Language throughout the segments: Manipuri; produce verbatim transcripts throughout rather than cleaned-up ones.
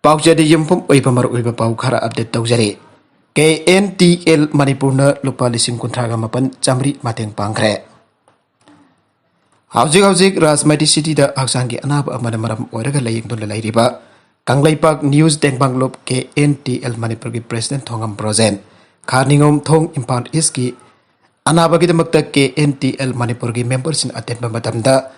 ꯄꯥꯎꯆꯦꯗ ꯌꯨꯝꯐꯝ ꯑꯣꯏꯕ ꯃꯔꯨꯑꯣꯏꯕ ꯄꯥꯎ ꯈꯔ ꯑꯞꯗꯦꯠ ꯇꯧꯖꯔꯤ꯫ ꯀꯦ ꯑꯦꯟ ꯇꯤ ꯑꯦꯜ ꯃꯅꯤꯄꯨꯔꯅ ꯂꯨꯄꯥ ꯂꯤꯁꯤꯡ ꯀꯨꯟꯊ꯭ꯔꯥꯒ ꯃꯥꯄꯟ ꯆꯥꯃꯔꯤ ꯃꯇꯦꯡ ꯄꯥꯡꯈ꯭ꯔꯦ꯫ ꯍꯧꯖꯤꯛ ꯍꯧꯖꯤꯛ ꯔꯥꯖꯃꯩꯇꯩ ꯁꯤꯇꯤꯗ ꯍꯛꯆꯥꯡꯒꯤ ꯑꯅꯥꯕ ꯑꯃꯅ ꯃꯔꯝ ꯑꯣꯏꯔꯒ ꯂꯥꯌꯦꯡꯗꯨꯅ ꯂꯩꯔꯤꯕ ꯀꯪꯂꯩꯄꯥꯛ ꯅ꯭ꯌꯨꯁ ꯇꯦꯡꯕꯥꯡꯂꯣꯞ ꯀꯦ ꯑꯦꯟ ꯇꯤ ꯑꯦꯜ ꯃꯅꯤꯄꯨꯔꯒꯤ ꯄ꯭ꯔꯦꯁꯤꯗꯦꯟ ꯊꯣꯉꯝ ꯕ꯭ꯔꯣꯖꯦꯟ, ꯈꯥ ꯅꯤꯉꯣꯝ ꯊꯣꯡ, ꯏꯝꯐꯥꯜ ꯏꯁꯀꯤ ꯑꯅꯥꯕꯒꯤꯗꯃꯛꯇ ꯀꯦ ꯑꯦꯟ ꯇꯤ ꯑꯦꯜ ꯃꯅꯤꯄꯨꯔꯒꯤ ꯃꯦꯝꯕꯔꯁꯤꯡ ꯑꯇꯦꯟꯕ ꯃꯇꯝꯗ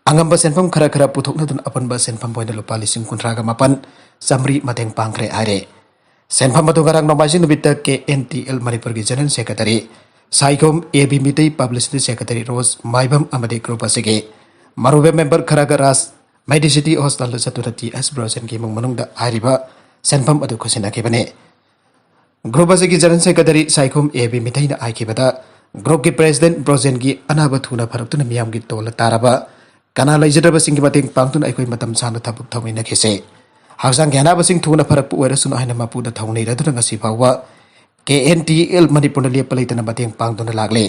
ꯑꯉꯝꯕ ꯁꯦꯟꯐꯝ ꯈꯔ ꯈꯔ ꯄꯨꯊꯣꯛꯅꯗꯨꯅ ꯑꯄꯨꯟꯕ ꯁꯦꯟꯐꯝ ꯑꯣꯏꯅ ꯂꯨꯄꯥ ꯂꯤꯁꯤꯡ ꯀꯨꯟꯊ꯭ꯔꯥꯒ ꯃꯥꯄꯟ ꯆꯥꯃꯔꯤ ꯃꯇꯦꯡ ꯄꯥꯡꯈ꯭ꯔꯦ ꯍꯥꯏꯔꯦ꯫ ꯁꯦꯟꯐꯝ ꯑꯗꯨ ꯉꯔꯥꯡ ꯅꯣꯡꯃꯥꯏꯖꯤꯡ ꯅꯨꯃꯤꯠꯇ ꯀꯦ ꯑꯦꯟ ꯇꯤ ꯑꯦꯜ ꯃꯅꯤꯄꯨꯔꯒꯤ general secretary Saikhom A B Meitei, publicity secretary Roj Maibam ꯑꯃꯗꯤ ꯒ꯭ꯔꯨꯞ ꯑꯁꯤꯒꯤ ꯃꯔꯨꯑꯣꯏꯕ ꯃꯦꯝꯕꯔ ꯈꯔꯒ ꯔꯥꯖ ꯃꯩꯇꯩ ꯁꯤꯇꯤ ꯍꯣꯁꯄꯤꯇꯥꯜꯗ ꯆꯠꯇꯨꯅ ꯇꯤ ꯑꯦꯁ ꯕ꯭ꯔꯣꯖꯦꯟꯒꯤ ꯏꯃꯨꯡ ꯃꯅꯨꯡꯗ ꯍꯥꯏꯔꯤꯕ ꯁꯦꯟꯐꯝ ꯑꯗꯨ ꯈꯨꯠꯁꯤꯟꯅꯈꯤꯕꯅꯤ꯫ ꯒ꯭ꯔꯨꯞ ꯑꯁꯤꯒꯤ general secretary Saikhom A B ꯃꯤꯇꯩꯅ ꯍꯥꯏꯈꯤꯕꯗ, ꯒ꯭ꯔꯨꯞꯀꯤ ꯄ꯭ꯔꯦꯁꯤꯗꯦꯟ ꯕ꯭ꯔꯣꯖꯦꯟꯒꯤ ꯑꯅꯥꯕ ꯊꯨꯅ ꯐꯔꯛꯇꯨꯅ ꯃꯤꯌꯥꯝꯒꯤ ꯇꯣꯜꯂ ꯇꯥꯔꯕ ꯀꯅꯥ ꯂꯩꯖꯗ꯭ꯔꯕꯁꯤꯡꯒꯤ ꯃꯇꯦꯡ ꯄꯥꯡꯗꯨꯅ ꯑꯩꯈꯣꯏ ꯃꯇꯝ ꯁꯥꯡꯅ ꯊꯕꯛ ꯇꯧꯃꯤꯟꯅꯈꯤꯁꯦ꯫ ꯍꯛꯆꯥꯡꯒꯤ ꯑꯅꯥꯕꯁꯤꯡ ꯊꯨꯅ ꯐꯔꯛꯄ ꯑꯣꯏꯔꯁꯅꯨ ꯍꯥꯏꯅ ꯃꯄꯨꯗ ꯊꯧꯅꯤꯔꯗꯨꯅ ꯉꯁꯤ ꯐꯥꯎꯕ ꯀꯦ ꯑꯦꯟ ꯇꯤ ꯑꯦꯜ ꯃꯅꯤꯄꯨꯔꯅ ꯂꯦꯞꯄ ꯂꯩꯇꯅ ꯃꯇꯦꯡ ꯄꯥꯡꯗꯨꯅ ꯂꯥꯛꯂꯤ꯫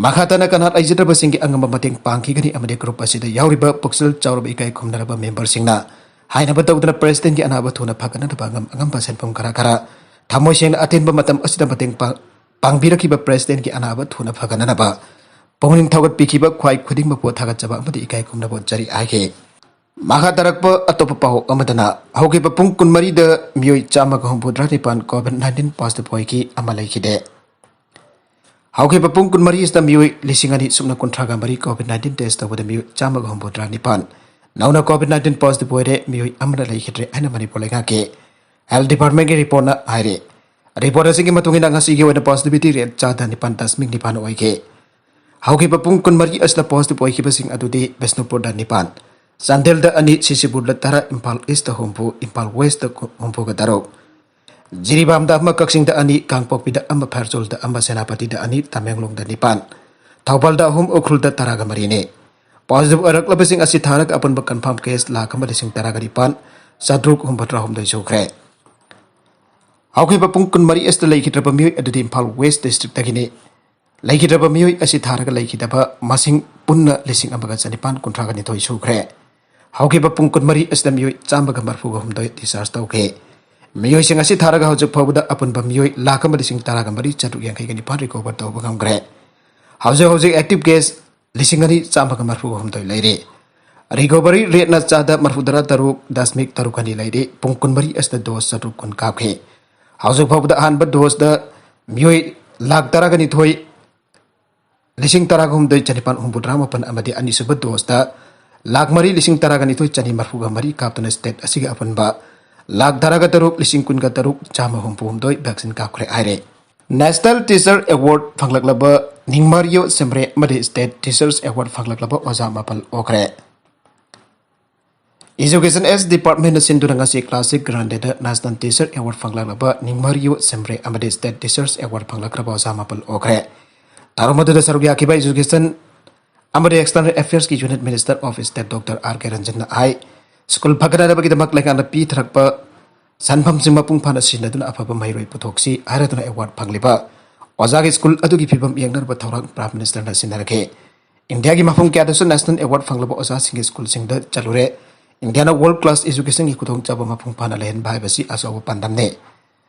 ꯃꯈꯥ ꯇꯥꯅ ꯀꯅꯥ ꯂꯩꯖꯗ꯭ꯔꯕꯁꯤꯡꯒꯤ ꯑꯉꯝꯕ ꯃꯇꯦꯡ ꯄꯥꯡꯈꯤꯒꯅꯤ ꯑꯃꯗꯤ ꯒ꯭ꯔꯨꯞ ꯑꯁꯤꯗ ꯌꯥꯎꯔꯤꯕ ꯄꯨꯛꯆꯦꯜ ꯆꯥꯎꯔꯕ ꯏꯀꯥꯏ ꯈꯨꯝꯅꯔꯕ ꯃꯦꯝꯕꯔꯁꯤꯡꯅ ꯍꯥꯏꯅꯕ ꯇꯧꯗꯨꯅ ꯄ꯭ꯔꯦꯁꯤꯗꯦꯟꯒꯤ ꯑꯅꯥꯕ ꯊꯨꯅ ꯐꯒꯠꯅꯅꯕ ꯑꯉꯝ ꯑꯉꯝꯕ ꯁꯦꯟꯐꯝ ꯈꯔ ꯈꯔ ꯊꯃꯣꯏ ꯁꯦꯡꯅ ꯑꯇꯦꯟꯕ ꯃꯇꯝ ꯑꯁꯤꯗ ꯃꯇꯦꯡ ꯄꯥꯡ-, ꯄꯥꯡꯕꯤꯔꯛꯈꯤꯕ ꯄ꯭ꯔꯦꯁꯤꯗꯦꯟꯒꯤ ꯑꯅꯥꯕ ꯊꯨꯅ ꯐꯒꯠꯅꯅꯕ ꯄꯨꯛꯅꯤꯡ ꯊꯧꯒꯠꯄꯤꯈꯤꯕ ꯈ꯭ꯋꯥꯏ ꯈꯨꯗꯤꯡꯃꯛꯄꯨ ꯊꯥꯒꯠꯆꯕ ꯑꯃꯗꯤ ꯏꯀꯥꯏ ꯈꯨꯝꯅꯕ ꯎꯠꯆꯔꯤ ꯍꯥꯏꯈꯤ꯫ ꯃꯈꯥ ꯇꯥꯔꯛꯄ ꯑꯇꯣꯞꯄ ꯄꯥꯎ ꯑꯃꯗꯅ, ꯍꯧꯈꯤꯕ ꯄꯨꯡ ꯀꯨꯟꯃꯔꯤꯗ ꯃꯤꯑꯣꯏ ꯆꯥꯝꯃꯒ ꯍꯨꯝꯐꯨꯇꯔꯥ ꯅꯤꯄꯥꯟ ꯀꯣꯚꯤꯗ ꯅꯥꯏꯟꯇꯤꯟ ꯄꯣꯖꯤꯇꯤꯚ ꯑꯣꯏꯈꯤ ꯑꯃ ꯂꯩꯈꯤꯗꯦ꯫ ꯍꯧꯈꯤꯕ ꯄꯨꯡ ꯀꯨꯟꯃꯔꯤ ꯑꯁꯤꯗ ꯃꯤꯑꯣꯏ ꯂꯤꯁꯤꯡ ꯑꯅꯤ ꯁꯨꯞꯅ ꯀꯨꯟꯊ꯭ꯔꯥꯒ ꯃꯔꯤ ꯀꯣꯚꯤꯗ ꯅꯥꯏꯟꯇꯤꯟ ꯇꯦꯁ ꯇꯧꯕꯗ ꯃꯤꯑꯣꯏ ꯆꯥꯝꯃꯒ ꯍꯨꯝꯐꯨꯇꯔꯥ ꯅꯤꯄꯥꯟ ꯅꯧꯅ ꯀꯣꯚꯤꯗ ꯅꯥꯏꯟꯇꯤꯟ ꯄꯣꯖꯤꯇꯤꯚ ꯑꯣꯏꯔꯦ, ꯃꯤꯑꯣꯏ ꯑꯃꯅ ꯂꯩꯈꯤꯗ꯭ꯔꯦ ꯍꯥꯏꯅ ꯃꯅꯤꯄꯨꯔ ꯂꯩꯉꯥꯛꯀꯤ ꯍꯦꯜꯊ ꯗꯤꯄꯥꯔꯠꯃꯦꯟꯒꯤ ꯔꯤꯄꯣꯔꯠꯅ ꯍꯥꯏꯔꯤ꯫ ꯔꯤꯄꯣꯔꯠ ꯑꯁꯤꯒꯤ ꯃꯇꯨꯡ ꯏꯟꯅ ꯉꯁꯤꯒꯤ ꯑꯣꯏꯅ ꯄꯣꯖꯤꯇꯤꯚꯤꯇꯤ ꯔꯦꯠ ꯆꯥꯗ ꯅꯤꯄꯥꯟ ꯗꯁꯃꯤꯛ ꯅꯤꯄꯥꯟ ꯑꯣꯏꯈꯤ꯫ ꯍꯧꯈꯤꯕ ꯄꯨꯡ ꯀꯨꯟꯃꯔꯤ ꯑꯁꯤꯗ ꯄꯣꯖꯤꯇꯤꯚ ꯑꯣꯏꯈꯤꯕꯁꯤꯡ ꯑꯗꯨꯗꯤ ꯕꯤꯁꯅꯨꯄꯨꯔꯗ ꯅꯤꯄꯥꯟ, ꯆꯥꯟꯗꯦꯜꯗ ꯑꯅꯤ, ꯁꯤꯁꯤꯕꯨꯔꯗ ꯇꯔꯥ, ꯏꯝꯐꯥꯜ ꯏꯁꯇ ꯍꯨꯝꯐꯨ, ꯏꯝꯐꯥꯜ ꯋꯦꯁꯇ ꯍꯨꯝꯐꯨꯒ ꯇꯔꯨꯛ, ꯖꯤꯔꯤꯕꯥꯝꯗ ꯑꯃ, ꯀꯛꯆꯤꯡꯗ ꯑꯅꯤ, ꯀꯥꯡꯄꯣꯛꯄꯤꯗ ꯑꯃ, ꯐꯦꯔꯖꯣꯜꯗ ꯑꯃ, ꯁꯦꯅꯥꯄꯇꯤꯗ ꯑꯅꯤ, ꯇꯃꯦꯡꯂꯣꯡꯗ ꯅꯤꯄꯥꯟ, ꯊꯧꯕꯥꯜꯗ ꯑꯍꯨꯝ, ꯎꯈ꯭ꯔꯨꯜꯗ ꯇꯔꯥꯒ ꯃꯔꯤꯅꯤ꯫ ꯄꯣꯖꯤꯇꯤꯚ ꯑꯣꯏꯔꯛꯂꯕꯁꯤꯡ ꯑꯁꯤ ꯊꯥꯔꯒ ꯑꯄꯨꯟꯕ ꯀꯟꯐꯥꯔꯝ ꯀꯦꯁ ꯂꯥꯈ ꯑꯃ ꯂꯤꯁꯤꯡ ꯇꯔꯥꯒ ꯅꯤꯄꯥꯟ ꯆꯥꯇ꯭ꯔꯨꯛ ꯍꯨꯝꯐꯨꯇꯔꯥ ꯍꯨꯝꯗꯣꯏ ꯁꯨꯈ꯭ꯔꯦ꯫ ꯍꯧꯈꯤꯕ ꯄꯨꯡ ꯀꯨꯟꯃꯔꯤ ꯑꯁꯤꯗ ꯂꯩꯈꯤꯗ꯭ꯔꯕ ꯃꯤꯑꯣꯏ ꯑꯗꯨꯗꯤ ꯏꯝꯐꯥꯜ ꯋꯦꯁ ꯗꯤꯁꯇ꯭ꯔꯤꯛꯇꯒꯤꯅꯤ꯫ ꯂꯩꯈꯤꯗ꯭ꯔꯕ ꯃꯤꯑꯣꯏ ꯑꯁꯤ ꯊꯥꯔꯒ ꯂꯩꯈꯤꯗꯕ ꯃꯁꯤꯡ ꯄꯨꯟꯅ ꯂꯤꯁꯤꯡ ꯑꯃꯒ ꯆꯅꯤꯄꯥꯟ ꯀꯨꯟꯊ꯭ꯔꯥꯒ ꯅꯤꯊꯣꯏ ꯁꯨꯈ꯭ꯔꯦ꯫ ꯍꯧꯈꯤꯕ ꯄꯨꯡ ꯀꯨꯟꯃꯔꯤ ꯑꯁꯤꯗ ꯃꯤꯑꯣꯏ ꯆꯥꯝꯃꯒ ꯃꯔꯐꯨꯒ ꯍꯨꯝꯗꯣꯏ discharge ꯇꯧꯈꯤ꯫ ꯃꯤꯑꯣꯏꯁꯤꯡ ꯑꯁꯤ ꯊꯥꯔꯒ ꯍꯧꯖꯤꯛ ꯐꯥꯎꯕꯗ ꯑꯄꯨꯟꯕ ꯃꯤꯑꯣꯏ ꯂꯥꯈ ꯑꯃ ꯂꯤꯁꯤꯡ ꯇꯔꯥꯒ ꯃꯔꯤ ꯆꯥꯇ꯭ꯔꯨꯛ ꯌꯥꯡꯈꯩꯒ ꯅꯤꯄꯥꯟ recover ꯇꯧꯕ ꯉꯝꯈ꯭ꯔꯦ꯫ ꯍꯧꯖꯤꯛ ꯍꯧꯖꯤꯛ active case ꯂꯤꯁꯤꯡ ꯑꯅꯤ ꯆꯥꯝꯃꯒ ꯃꯔꯐꯨꯒ ꯍꯨꯝꯗꯣꯏ ꯂꯩꯔꯤ꯫ Recovery rateꯅ ꯆꯥꯗ ꯃꯔꯐꯨꯇꯔꯥ ꯇꯔꯨꯛ ꯗꯁꯃꯤꯛ ꯇꯔꯨꯛ ꯑꯅꯤ ꯂꯩꯔꯤ꯫ ꯄꯨꯡ ꯀꯨꯟꯃꯔꯤ ꯑꯁꯤꯗ dose ꯆꯥꯇ꯭ꯔꯨꯛ ꯀꯨꯟ ꯀꯥꯞꯈꯤ꯫ ꯍꯧꯖꯤꯛ ꯐꯥꯎꯕꯗ ꯑꯍꯥꯟꯕ doseꯇ ꯃꯤꯑꯣꯏ ꯂꯥꯈ ꯇꯔꯥꯒ ꯅꯤꯊꯣꯏ ꯂꯤꯁꯤꯡ ꯇꯔꯥꯒ ꯍꯨꯝꯗꯣꯏ ꯆꯅꯤꯄꯥꯟ ꯍꯨꯝꯐꯨꯇꯔꯥ ꯃꯥꯄꯟ ꯑꯃꯗꯤ ꯑꯅꯤꯁꯨꯕ doseꯇ ꯂꯥꯈ ꯃꯔꯤ ꯂꯤꯁꯤꯡ ꯇꯔꯥꯒ ꯅꯤꯊꯣꯏ ꯆꯅꯤ ꯃꯔꯐꯨꯒ ꯃꯔꯤ ꯀꯥꯞꯇꯨꯅ state ꯑꯁꯤꯒꯤ ꯑꯄꯨꯟꯕ ꯂꯥꯈ ꯇꯔꯥꯒ ꯇꯔꯨꯛ ꯂꯤꯁꯤꯡ ꯀꯨꯟꯒ ꯇꯔꯨꯛ ꯆꯥꯝꯃ ꯍꯨꯝꯐꯨ ꯍꯨꯝꯗꯣꯏ vaccine ꯀꯥꯞꯈ꯭ꯔꯦ ꯍꯥꯏꯔꯦ꯫ National Teacher Award ꯐꯪꯂꯛꯂꯕ ꯅꯤꯡꯃꯥꯔꯤꯌꯣ ꯁꯦꯝꯔꯦ ꯑꯃꯗꯤ State Teachers Award ꯐꯪꯂꯛꯂꯕ ꯑꯣꯖꯥ ꯃꯥꯄꯜ ꯑꯣꯛꯈ꯭ꯔꯦ꯫ Education S Departmentꯅ ꯁꯤꯟꯗꯨꯅ ꯉꯁꯤ classic grandꯗ National Teacher Award ꯐꯪꯂꯛꯂꯕ ꯅꯤꯡꯃꯥꯔꯤꯌꯣ ꯁꯦꯝꯔꯦ ꯑꯃꯗꯤ State Teachers Award ꯐꯪꯂꯛꯈ꯭ꯔꯕ ꯑꯣꯖꯥ ꯃꯥꯄꯜ ꯑꯣꯛꯈ꯭ꯔꯦ꯫ ꯊꯧꯔꯝ ꯑꯗꯨꯗ ꯁꯔꯨꯛ ꯌꯥꯈꯤꯕ Education ꯑꯃꯗꯤ External Affairski Unit Minister of State Doctor R K Ranjanꯅ high, school ꯐꯒꯠꯅꯅꯕꯒꯤꯗꯃꯛ ꯂꯩꯉꯥꯛꯅ ꯄꯤꯊꯔꯛꯄ ꯁꯟꯐꯝꯁꯤꯡ ꯃꯄꯨꯡ ꯐꯥꯅ ꯁꯤꯖꯤꯟꯅꯗꯨꯅ ꯑꯐꯕ ꯃꯍꯩꯔꯣꯏ ꯄꯨꯊꯣꯛꯁꯤ ꯍꯥꯏꯔꯗꯨꯅ award ꯐꯪꯂꯤꯕ ꯑꯣꯖꯥꯒꯤ ꯁ꯭ꯀꯨꯜ ꯑꯗꯨꯒꯤ ꯐꯤꯕꯝ ꯌꯦꯡꯅꯅꯕ ꯊꯧꯔꯥꯡ Prime Ministerꯅ ꯁꯤꯟꯅꯔꯛꯈꯤ꯫ ꯏꯟꯗꯤꯌꯥꯒꯤ ꯃꯐꯝ ꯀꯌꯥꯗꯁꯨ National Award ꯐꯪꯂꯕ ꯑꯣꯖꯥꯁꯤꯡꯒꯤ ꯁ꯭ꯀꯨꯜꯁꯤꯡꯗ ꯆꯠꯂꯨꯔꯦ꯫ ꯏꯟꯗꯤꯌꯥꯅ world class educationꯒꯤ ꯈꯨꯗꯣꯡꯆꯥꯕ ꯃꯄꯨꯡ ꯐꯥꯅ ꯂꯩꯍꯟꯕ ꯍꯥꯏꯕꯁꯤ ꯑꯆꯧꯕ ꯄꯥꯟꯗꯝꯅꯤ꯫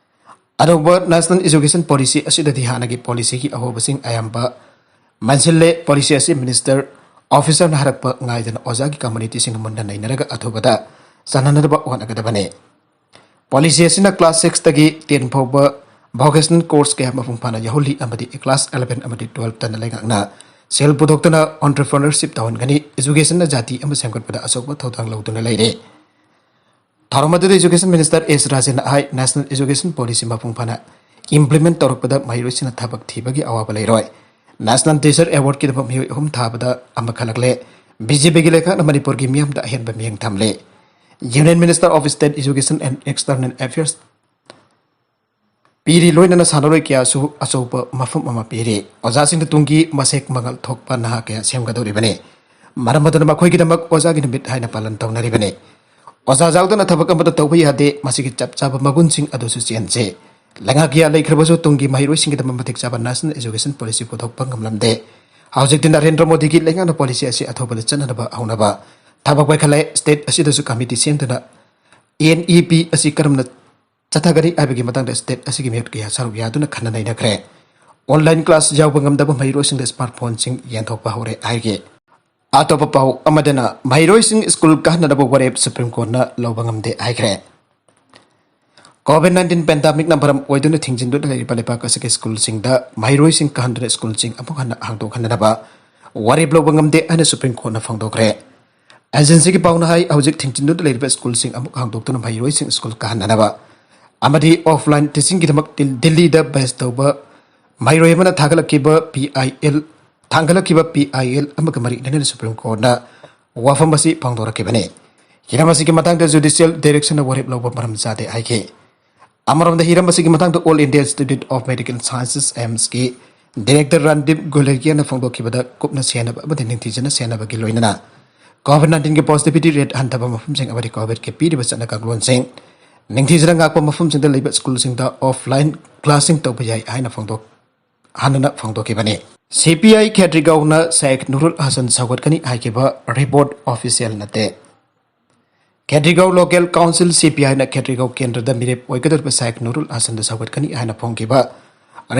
ꯑꯅꯧꯕ National Education Policy ꯑꯁꯤꯗꯗꯤ ꯍꯥꯟꯅꯒꯤ policyꯒꯤ ꯑꯍꯣꯕꯁꯤꯡ ꯑꯌꯥꯝꯕ ꯃꯟꯁꯤꯜꯂꯦ꯫ Policy ꯑꯁꯤ minister, officerꯅ ꯍꯥꯏꯔꯛꯄ ꯉꯥꯏꯗꯅ ꯑꯣꯖꯥꯒꯤ communityꯁꯤꯡꯒ ꯃꯨꯟꯅ ꯅꯩꯅꯔꯒ ꯑꯊꯨꯕꯗ ꯆꯥꯟꯅꯅꯕ ꯍꯣꯠꯅꯒꯗꯕꯅꯤ꯫ Policy ꯑꯁꯤꯅ class sixꯇꯒꯤ ten ꯐꯥꯎꯕ vocational course ꯀꯌꯥ ꯃꯄꯨꯡ ꯐꯥꯅ ꯌꯥꯎꯍꯜꯂꯤ ꯑꯃꯗꯤ class eleven ꯑꯃꯗꯤ twelveꯇꯅ ꯂꯩꯉꯥꯛꯅ ꯁꯦꯜ ꯄꯨꯊꯣꯛꯇꯨꯅ entrepreneurship ꯇꯧꯍꯟꯒꯅꯤ꯫ Educationꯅ ꯖꯥꯇꯤ ꯑꯃ ꯁꯦꯝꯒꯠꯄꯗ ꯑꯆꯧꯕ ꯊꯧꯗꯥꯡ ꯂꯧꯗꯨꯅ ꯂꯩꯔꯦ꯫ ꯊꯧꯔꯝ ꯑꯗꯨꯗ Education Minister S ꯔꯥꯖꯦꯟꯅ ꯍꯥꯏ, National Education Policy ꯃꯄꯨꯡ ꯐꯥꯅ implement ꯇꯧꯔꯛꯄꯗ ꯃꯍꯩꯔꯣꯏꯁꯤꯡꯅ ꯊꯕꯛ ꯊꯤꯕꯒꯤ ꯑꯋꯥꯕ ꯂꯩꯔꯣꯏ꯫ National Teacher Awardꯀꯤꯗꯃꯛ ꯃꯤꯑꯣꯏ ꯑꯍꯨꯝ ꯊꯥꯕꯗ ꯑꯃ ꯈꯜꯂꯛꯂꯦ꯫ BJPꯒꯤ ꯂꯩꯉꯥꯛꯅ ꯃꯅꯤꯄꯨꯔꯒꯤ ꯃꯤꯌꯥꯝꯗ ꯑꯍꯦꯟꯕ ꯃꯤꯠꯌꯦꯡ ꯊꯝꯂꯦ꯫ Union Minister of State Education and External Affairs ꯄꯤꯔꯤ, ꯂꯣꯏꯅꯅ ꯁꯥꯟꯅꯔꯣꯏ ꯀꯌꯥꯁꯨ ꯑꯆꯧꯕ ꯃꯐꯝ ꯑꯃ ꯄꯤꯔꯤ꯫ ꯑꯣꯖꯥꯁꯤꯡꯅ ꯇꯨꯡꯒꯤ ꯃꯁꯦꯛ ꯃꯉꯥꯜ ꯊꯣꯛꯄ ꯅꯍꯥ ꯀꯌꯥ ꯁꯦꯝꯒꯗꯧꯔꯤꯕꯅꯤ꯫ ꯃꯔꯝ ꯑꯗꯨꯅ ꯃꯈꯣꯏꯒꯤꯗꯃꯛ ꯑꯣꯖꯥꯒꯤ ꯅꯨꯃꯤꯠ ꯍꯥꯏꯅ ꯄꯥꯂꯟ ꯇꯧꯅꯔꯤꯕꯅꯤ꯫ ꯑꯣꯖꯥ ꯌꯥꯎꯗꯅ ꯊꯕꯛ ꯑꯃꯠꯇ ꯇꯧꯕ ꯌꯥꯗꯦ꯫ ꯃꯁꯤꯒꯤ ꯆꯞ ꯆꯥꯕ ꯃꯒꯨꯟꯁꯤꯡ ꯑꯗꯨꯁꯨ ꯆꯦꯟꯁꯤ꯫ ꯂꯩꯉꯥꯛ ꯀꯌꯥ ꯂꯩꯈ꯭ꯔꯕꯁꯨ ꯇꯨꯡꯒꯤ ꯃꯍꯩꯔꯣꯏꯁꯤꯡꯒꯤꯗꯃꯛ ꯃꯇꯤꯛ ꯆꯥꯕ National Education Policy ꯄꯨꯊꯣꯛꯄ ꯉꯝꯂꯝꯗꯦ꯫ ꯍꯧꯖꯤꯛꯇꯤ ꯅꯔꯦꯟꯗ꯭ꯔ ꯃꯣꯗꯤꯒꯤ ꯂꯩꯉꯥꯛꯅ policy ꯑꯁꯤ ꯑꯊꯨꯕꯗ ꯆꯠꯅꯅꯕ ꯍꯧꯅꯕ ꯊꯕꯛ ꯄꯥꯏꯈꯠꯂꯦ꯫ ꯁ꯭ꯇꯦꯠ ꯑꯁꯤꯗꯁꯨ ꯀꯃꯤꯇꯤ ꯁꯦꯝꯗꯨꯅ ꯑꯦꯟ ꯏ ꯄꯤ ꯑꯁꯤ ꯀꯔꯝꯅ ꯆꯠꯊꯒꯅꯤ ꯍꯥꯏꯕꯒꯤ ꯃꯇꯥꯡꯗ ꯁ꯭ꯇꯦꯠ ꯑꯁꯤꯒꯤ ꯃꯤꯍꯨꯠ ꯀꯌꯥ ꯁꯔꯨꯛ ꯌꯥꯗꯨꯅ ꯈꯟꯅ ꯅꯩꯅꯈ꯭ꯔꯦ꯫ ꯑꯣꯟꯂꯥꯏꯟ ꯀ꯭ꯂꯥꯁ ꯌꯥꯎꯕ ꯉꯝꯗꯕ ꯃꯍꯩꯔꯣꯏꯁꯤꯡꯗ ꯁ꯭ꯃꯥꯔꯠ ꯐꯣꯟꯁꯤꯡ ꯌꯦꯟꯊꯣꯛꯄ ꯍꯧꯔꯦ ꯍꯥꯏꯔꯤ꯫ ꯑꯇꯣꯞꯄ ꯄꯥꯎ ꯑꯃꯗꯅ ꯃꯍꯩꯔꯣꯏꯁꯤꯡ ꯁ꯭ꯀꯨꯜ ꯀꯥꯍꯟꯅꯅꯕ ꯋꯥꯔꯦꯞ ꯁꯨꯄ꯭ꯔꯤꯝ ꯀꯣꯔꯠꯅ ꯂꯧꯕ ꯉꯝꯗꯦ ꯍꯥꯏꯈ꯭ꯔꯦ꯫ ꯀꯣꯚꯤꯗ ꯅꯥꯏꯟꯇꯤꯟ ꯄꯦꯟꯗꯥꯃꯤꯛꯅ ꯃꯔꯝ ꯑꯣꯏꯗꯨꯅ ꯊꯤꯡꯖꯤꯟꯗꯨꯅ ꯂꯩꯔꯤꯕ ꯂꯩꯕꯥꯛ ꯑꯁꯤꯒꯤ ꯁ꯭ꯀꯨꯜꯁꯤꯡꯗ ꯃꯍꯩꯔꯣꯏꯁꯤꯡ ꯀꯥꯍꯟꯗꯨꯅ ꯁ꯭ꯀꯨꯜꯁꯤꯡ ꯑꯃꯨꯛ ꯍꯟꯅ ꯍꯥꯡꯗꯣꯛꯍꯟꯅꯅꯕ ꯋꯥꯔꯦꯞ ꯂꯧꯕ ꯉꯝꯗꯦ ꯍꯥꯏꯅ ꯁꯨꯄ꯭ꯔꯤꯝ ꯀꯣꯔꯠꯅ ꯐꯣꯡꯗꯣꯛꯈ꯭ꯔꯦ꯫ ꯑꯦꯖꯦꯟꯁꯤꯒꯤ ꯄꯥꯎꯅ ꯍꯥꯏ, ꯍꯧꯖꯤꯛ ꯊꯤꯡꯖꯤꯟꯗꯨꯅ ꯂꯩꯔꯤꯕ ꯁ꯭ꯀꯨꯜꯁꯤꯡ ꯑꯃꯨꯛ ꯍꯥꯡꯗꯣꯛꯇꯨꯅ ꯃꯍꯩꯔꯣꯏꯁꯤꯡ ꯁ꯭ꯀꯨꯜ ꯀꯥꯍꯟꯅꯅꯕ ꯑꯃꯗꯤ ꯑꯣꯐꯂꯥꯏꯟ ꯇꯤꯆꯤꯡꯒꯤꯗꯃꯛ ꯗꯤꯜ-, ꯗꯤꯜꯂꯤꯗ ꯕꯦꯁ ꯇꯧꯕ ꯃꯍꯩꯔꯣꯏ ꯑꯃꯅ ꯊꯥꯒꯠꯂꯛꯈꯤꯕ P I L, ꯊꯥꯡꯒꯠꯂꯛꯈꯤꯕ P I L ꯑꯃꯒ ꯃꯔꯤ ꯂꯩꯅꯅ ꯁꯨꯄ꯭ꯔꯤꯝ ꯀꯣꯔꯠꯅ ꯋꯥꯐꯝ ꯑꯁꯤ ꯐꯣꯡꯗꯣꯔꯛꯈꯤꯕꯅꯤ꯫ ꯍꯤꯔꯝ ꯑꯁꯤꯒꯤ ꯃꯇꯥꯡꯗ ꯖꯨꯗꯤꯁꯤꯌꯦꯜ ꯗꯥꯏꯔꯦꯛꯁꯟꯅ ꯋꯥꯔꯦꯞ ꯂꯧꯕ ꯃꯔꯝ ꯆꯥꯗꯦ ꯍꯥꯏꯈꯤ꯫ ꯑꯃꯔꯣꯝꯗ ꯍꯤꯔꯝ ꯑꯁꯤꯒꯤ ꯃꯇꯥꯡꯗ All India Institute of Medical Sciences, ꯑꯦꯝꯁꯀꯤ ꯗꯤꯔꯦꯛꯇꯔ ꯔꯥꯟꯗꯤꯞ ꯒꯨꯂꯦꯔꯤꯌꯥꯅ ꯐꯣꯡꯗꯣꯛꯈꯤꯕꯗ ꯀꯨꯞꯅ ꯁꯦꯟꯅꯕ ꯑꯃꯗꯤ ꯅꯤꯡꯊꯤꯖꯅ ꯁꯦꯟꯅꯕꯒꯤ ꯂꯣꯏꯅꯅ ꯀꯣꯚꯤꯗ ꯅꯥꯏꯟꯇꯤꯟꯒꯤ ꯄꯣꯖꯤꯇꯤꯚꯤꯇꯤ ꯔꯦꯠ ꯍꯟꯊꯕ ꯃꯐꯝꯁꯤꯡ ꯑꯃꯗꯤ ꯀꯣꯚꯤꯗꯀꯤ ꯄꯤꯔꯤꯕ ꯆꯠꯅ ꯀꯥꯡꯂꯣꯟꯁꯤꯡ ꯅꯤꯡꯊꯤꯖꯅ ꯉꯥꯛꯄ ꯃꯐꯝꯁꯤꯡꯗ ꯂꯩꯕ ꯁ꯭ꯀꯨꯜꯁꯤꯡꯗ ꯑꯣꯐꯂꯥꯏꯟ ꯀ꯭ꯂꯥꯁꯁꯤꯡ ꯇꯧꯕ ꯌꯥꯏ ꯍꯥꯏꯅ ꯐꯣꯡꯗꯣꯛ-, ꯍꯥꯟꯅꯅ ꯐꯣꯡꯗꯣꯛꯈꯤꯕꯅꯤ꯫ ꯁꯤ ꯄꯤ ꯑꯥꯏ ꯈꯦꯇ꯭ꯔꯤꯒꯥꯎꯅ ꯁꯦꯈ ꯅꯨꯔꯨꯜ ꯍꯁꯟ ꯁꯧꯒꯠꯀꯅꯤ ꯍꯥꯏꯈꯤꯕ ꯔꯤꯄꯣꯔꯠ ꯑꯣꯐꯤꯁꯤꯌꯦꯜ ꯅꯠꯇꯦ꯫ ꯈꯦꯇ꯭ꯔꯤꯒꯥꯎ ꯂꯣꯀꯦꯜ ꯀꯥꯎꯟꯁꯤꯜ, ꯁꯤ ꯄꯤ ꯑꯥꯏꯅ ꯈꯦꯇ꯭ꯔꯤꯒꯥꯎ ꯀꯦꯟꯗ꯭ꯔꯗ ꯃꯤꯔꯦꯞ ꯑꯣꯏꯒꯗꯧꯔꯤꯕ ꯁꯦꯈ ꯅꯨꯔꯨꯜ ꯍꯁꯟꯗ ꯁꯧꯒꯠꯀꯅꯤ ꯍꯥꯏꯅ ꯐꯣꯡꯈꯤꯕ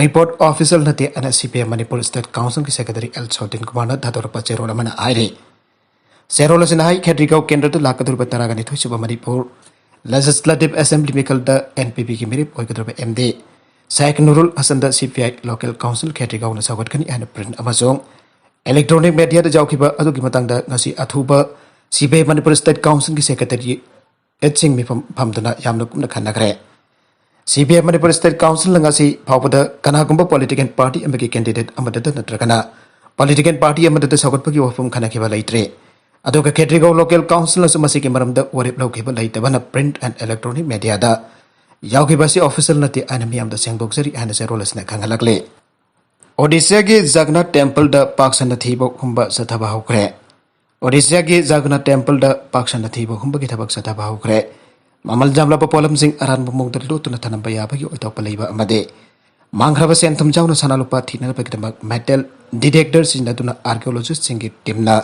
ꯔꯤꯄꯣꯔꯠ ꯑꯣꯐꯤꯁꯤꯌꯦꯜ ꯅꯠꯇꯦ ꯍꯥꯏꯅ ꯁꯤ ꯄꯤ ꯑꯥꯏ ꯃꯅꯤꯄꯨꯔ ꯁ꯭ꯇꯦꯠ ꯀꯥꯎꯟꯁꯤꯜꯒꯤ ꯁꯦꯀ꯭ꯔꯦꯇꯔꯤ ꯑꯦꯜ ꯁꯣꯗꯤꯟ ꯀꯨꯃꯥꯔꯅ ꯊꯥꯗꯣꯔꯛꯄ ꯆꯦꯔꯣꯜ ꯑꯃꯅ ꯍꯥꯏꯔꯤ꯫ ꯆꯦꯔꯣꯜ ꯑꯁꯤꯅ ꯍꯥꯏ, ꯈꯦꯇ꯭ꯔꯤꯒꯥꯎ ꯀꯦꯟꯗ꯭ꯔꯗ ꯂꯥꯛꯀꯗꯧꯔꯤꯕ ꯇꯔꯥꯒ ꯅꯤꯊꯣꯏ ꯁꯨꯕ ꯃꯅꯤꯄꯨꯔ ꯂꯦꯖꯤꯁꯂꯦꯇꯤꯚ ꯑꯦꯁꯦꯝꯕ꯭ꯂꯤ ꯃꯤꯈꯜꯗ ꯑꯦꯟ ꯄꯤ ꯄꯤꯒꯤ ꯃꯤꯔꯦꯞ ꯑꯣꯏꯒꯗꯧꯔꯤꯕ ꯑꯦꯝ ꯗꯤ ꯁꯦꯈ ꯅꯨꯔꯨꯜ ꯍꯁꯟꯗ ꯁꯤ ꯄꯤ ꯑꯥꯏ ꯂꯣꯀꯦꯜ ꯀꯥꯎꯟꯁꯤꯜ ꯈꯦꯇ꯭ꯔꯤꯒꯥꯎꯅ ꯁꯧꯒꯠꯀꯅꯤ ꯍꯥꯏꯅ ꯄ꯭ꯔꯤꯟꯠ ꯑꯃꯁꯨꯡ ꯏꯂꯦꯛꯇ꯭ꯔꯣꯅꯤꯛ ꯃꯦꯗꯤꯌꯥꯗ ꯌꯥꯎꯈꯤꯕ ꯑꯗꯨꯒꯤ ꯃꯇꯥꯡꯗ ꯉꯁꯤ ꯑꯊꯨꯕ ꯁꯤ ꯄꯤ ꯑꯥꯏ ꯃꯅꯤꯄꯨꯔ ꯁ꯭ꯇꯦꯠ ꯀꯥꯎꯟꯁꯤꯜꯒꯤ ꯁꯦꯀ꯭ꯔꯦꯇꯔꯤ ꯑꯦꯠꯁꯤꯡ ꯃꯤꯐꯝ ꯐꯝꯗꯨꯅ ꯌꯥꯝꯅ ꯀꯨꯞꯅ ꯈꯟꯅꯈ꯭ꯔꯦ꯫ ꯁꯤ ꯄꯤ ꯑꯥꯏ ꯃꯅꯤꯄꯨꯔ ꯁ꯭ꯇꯦꯠ ꯀꯥꯎꯟꯁꯤꯜꯅ ꯉꯁꯤ ꯐꯥꯎꯕꯗ ꯀꯅꯥꯒꯨꯝꯕ ꯄꯣꯂꯤꯇꯤꯀꯦꯜ ꯄꯥꯔꯇꯤ ꯑꯃꯒꯤ ꯀꯦꯟꯗꯤꯗꯦꯠ ꯑꯃꯗꯇ ꯅꯠꯇ꯭ꯔꯒꯅ ꯄꯣꯂꯤꯇꯤꯀꯦꯜ ꯄꯥꯔꯇꯤ ꯑꯃꯗꯇ ꯁꯧꯒꯠꯄꯒꯤ ꯋꯥꯐꯝ ꯈꯟꯅꯈꯤꯕ ꯂꯩꯇ꯭ꯔꯤ꯫ ꯑꯗꯨꯒ ꯈꯦꯇ꯭ꯔꯤꯒꯥꯎ ꯂꯣꯀꯦꯜ ꯀꯥꯎꯟꯁꯤꯜꯅꯁꯨ ꯃꯁꯤꯒꯤ ꯃꯔꯝꯗ ꯋꯥꯔꯦꯞ ꯂꯧꯈꯤꯕ ꯂꯩꯇꯕꯅ ꯄ꯭ꯔꯤꯟꯠ ꯑꯦꯟ ꯏꯂꯦꯛꯇ꯭ꯔꯣꯅꯤꯛ ꯃꯦꯗꯤꯌꯥꯗ ꯌꯥꯎꯈꯤꯕ ꯑꯁꯤ ꯑꯣꯐꯤꯁꯤꯌꯦꯜ ꯅꯠꯇꯦ ꯍꯥꯏꯅ ꯃꯤꯌꯥꯝꯗ ꯁꯦꯡꯗꯣꯛꯆꯔꯤ ꯍꯥꯏꯅ ꯆꯦꯔꯣꯜ ꯑꯁꯤꯅ ꯈꯪꯍꯜꯂꯛꯂꯤ꯫ ꯑꯣꯗꯤꯁꯥꯒꯤ ꯖꯒꯅꯥꯊ ꯇꯦꯝꯄꯜꯗ ꯄꯥꯛ ꯁꯟꯅ ꯊꯤꯕ ꯍꯨꯝꯕ ꯆꯠꯊꯕ ꯍꯧꯈ꯭ꯔꯦ꯫ ꯑꯣꯗꯤꯁꯥꯒꯤ ꯖꯒꯅꯥꯊ ꯇꯦꯝꯄꯜꯗ ꯄꯥꯛ ꯁꯟꯅ ꯊꯤꯕ ꯍꯨꯝꯕꯒꯤ ꯊꯕꯛ ꯆꯠꯊꯕ ꯍꯧꯈ꯭ꯔꯦ꯫ ꯃꯃꯜ ꯌꯥꯝꯂꯕ ꯄꯣꯠꯂꯝꯁꯤꯡ ꯑꯔꯥꯟꯕ ꯃꯑꯣꯡꯗ ꯂꯣꯠꯇꯨꯅ ꯊꯅꯝꯕ ꯌꯥꯕꯒꯤ ꯑꯣꯏꯊꯣꯛꯄ ꯂꯩꯕ ꯑꯃꯗꯤ ꯃꯥꯡꯈ꯭ꯔꯕ ꯁꯦꯟ ꯊꯨꯝ ꯌꯥꯎꯅ ꯁꯅꯥ ꯂꯨꯄꯥ ꯊꯤꯅꯅꯕꯒꯤꯗꯃꯛ ꯃꯦꯇꯦꯜ ꯗꯤꯇꯦꯛꯇꯔ ꯁꯤꯖꯤꯟꯅꯗꯨꯅ ꯑꯥꯔꯀꯤꯑꯣꯂꯣꯖꯤꯁꯁꯤꯡꯒꯤ ꯇꯤꯝꯅ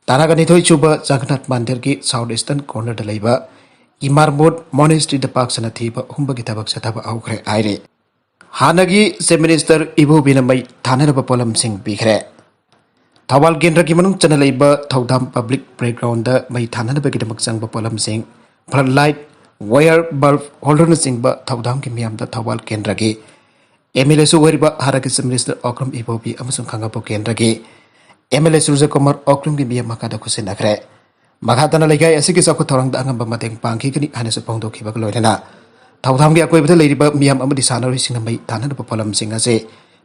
ꯇꯔꯥꯒ ꯅꯤꯊꯣꯏ ꯁꯨꯕ ꯖꯒꯟꯅꯥꯊ ꯃꯟꯗꯤꯔꯒꯤ South Eastern cornerꯗ ꯂꯩꯕ ꯏꯃꯥꯔꯃꯣꯠ Monasteryꯗ ꯄꯥꯛ ꯁꯟꯅ ꯊꯤꯕ ꯍꯨꯝꯕꯒꯤ ꯊꯕꯛ ꯆꯠꯊꯕ ꯍꯧꯈ꯭ꯔꯦ ꯍꯥꯏꯔꯤ꯫ ꯍꯥꯟꯅꯒꯤ Chief Minister ꯏꯕꯣꯕꯤꯅ ꯃꯩ ꯊꯥꯅꯅꯕ ꯄꯣꯠꯂꯝꯁꯤꯡ ꯄꯤꯈ꯭ꯔꯦ꯫ ꯊꯧꯕꯥꯜ ꯀꯦꯟꯗ꯭ꯔꯒꯤ ꯃꯅꯨꯡ ꯆꯟꯅ ꯂꯩꯕ ꯊꯧꯗꯥꯝ Public Playgroundꯗ ꯃꯩ ꯊꯥꯅꯅꯕꯒꯤꯗꯃꯛ ꯆꯪꯕ ꯄꯣꯠꯂꯝꯁꯤꯡ, flood light, wire, bulb holderꯅꯆꯤꯡꯕ ꯊꯧꯗꯥꯝꯒꯤ ꯃꯤꯌꯥꯝꯗ ꯊꯧꯕꯥꯜ ꯀꯦꯟꯗ꯭ꯔꯒꯤ MLAꯁꯨ ꯑꯣꯏꯔꯤꯕ ꯍꯥꯟꯅꯒꯤ Chief Minister ꯑꯣꯀ꯭ꯔꯝ ꯏꯕꯣꯕꯤ ꯑꯃꯁꯨꯡ ꯈꯥꯉꯕꯣꯛ ꯀꯦꯟꯗ꯭ꯔꯒꯤ MLA ꯁꯨꯔꯖꯀꯨꯃꯥꯔ ꯑꯣꯀ꯭ꯔꯝꯒꯤ ꯃꯤꯌꯥꯝ ꯃꯈꯥꯗ ꯈꯨꯠꯁꯤꯟꯅꯈ꯭ꯔꯦ꯫ ꯃꯈꯥ ꯇꯥꯅ ꯂꯩꯀꯥꯏ ꯑꯁꯤꯒꯤ ꯆꯥꯎꯈꯠ ꯊꯧꯔꯥꯡꯗ ꯑꯉꯝꯕ ꯃꯇꯦꯡ ꯄꯥꯡꯈꯤꯒꯅꯤ ꯍꯥꯏꯅꯁꯨ ꯐꯣꯡꯗꯣꯛꯈꯤꯕꯒ ꯂꯣꯏꯅꯅ ꯊꯧꯗꯥꯝꯒꯤ ꯑꯀꯣꯏꯕꯗ ꯂꯩꯔꯤꯕ ꯃꯤꯌꯥꯝ ꯑꯃꯗꯤ ꯁꯥꯟꯅꯔꯣꯏꯁꯤꯡꯅ ꯃꯩ ꯊꯥꯅꯅꯕ ꯄꯣꯠꯂꯝꯁꯤꯡ ꯑꯁꯤ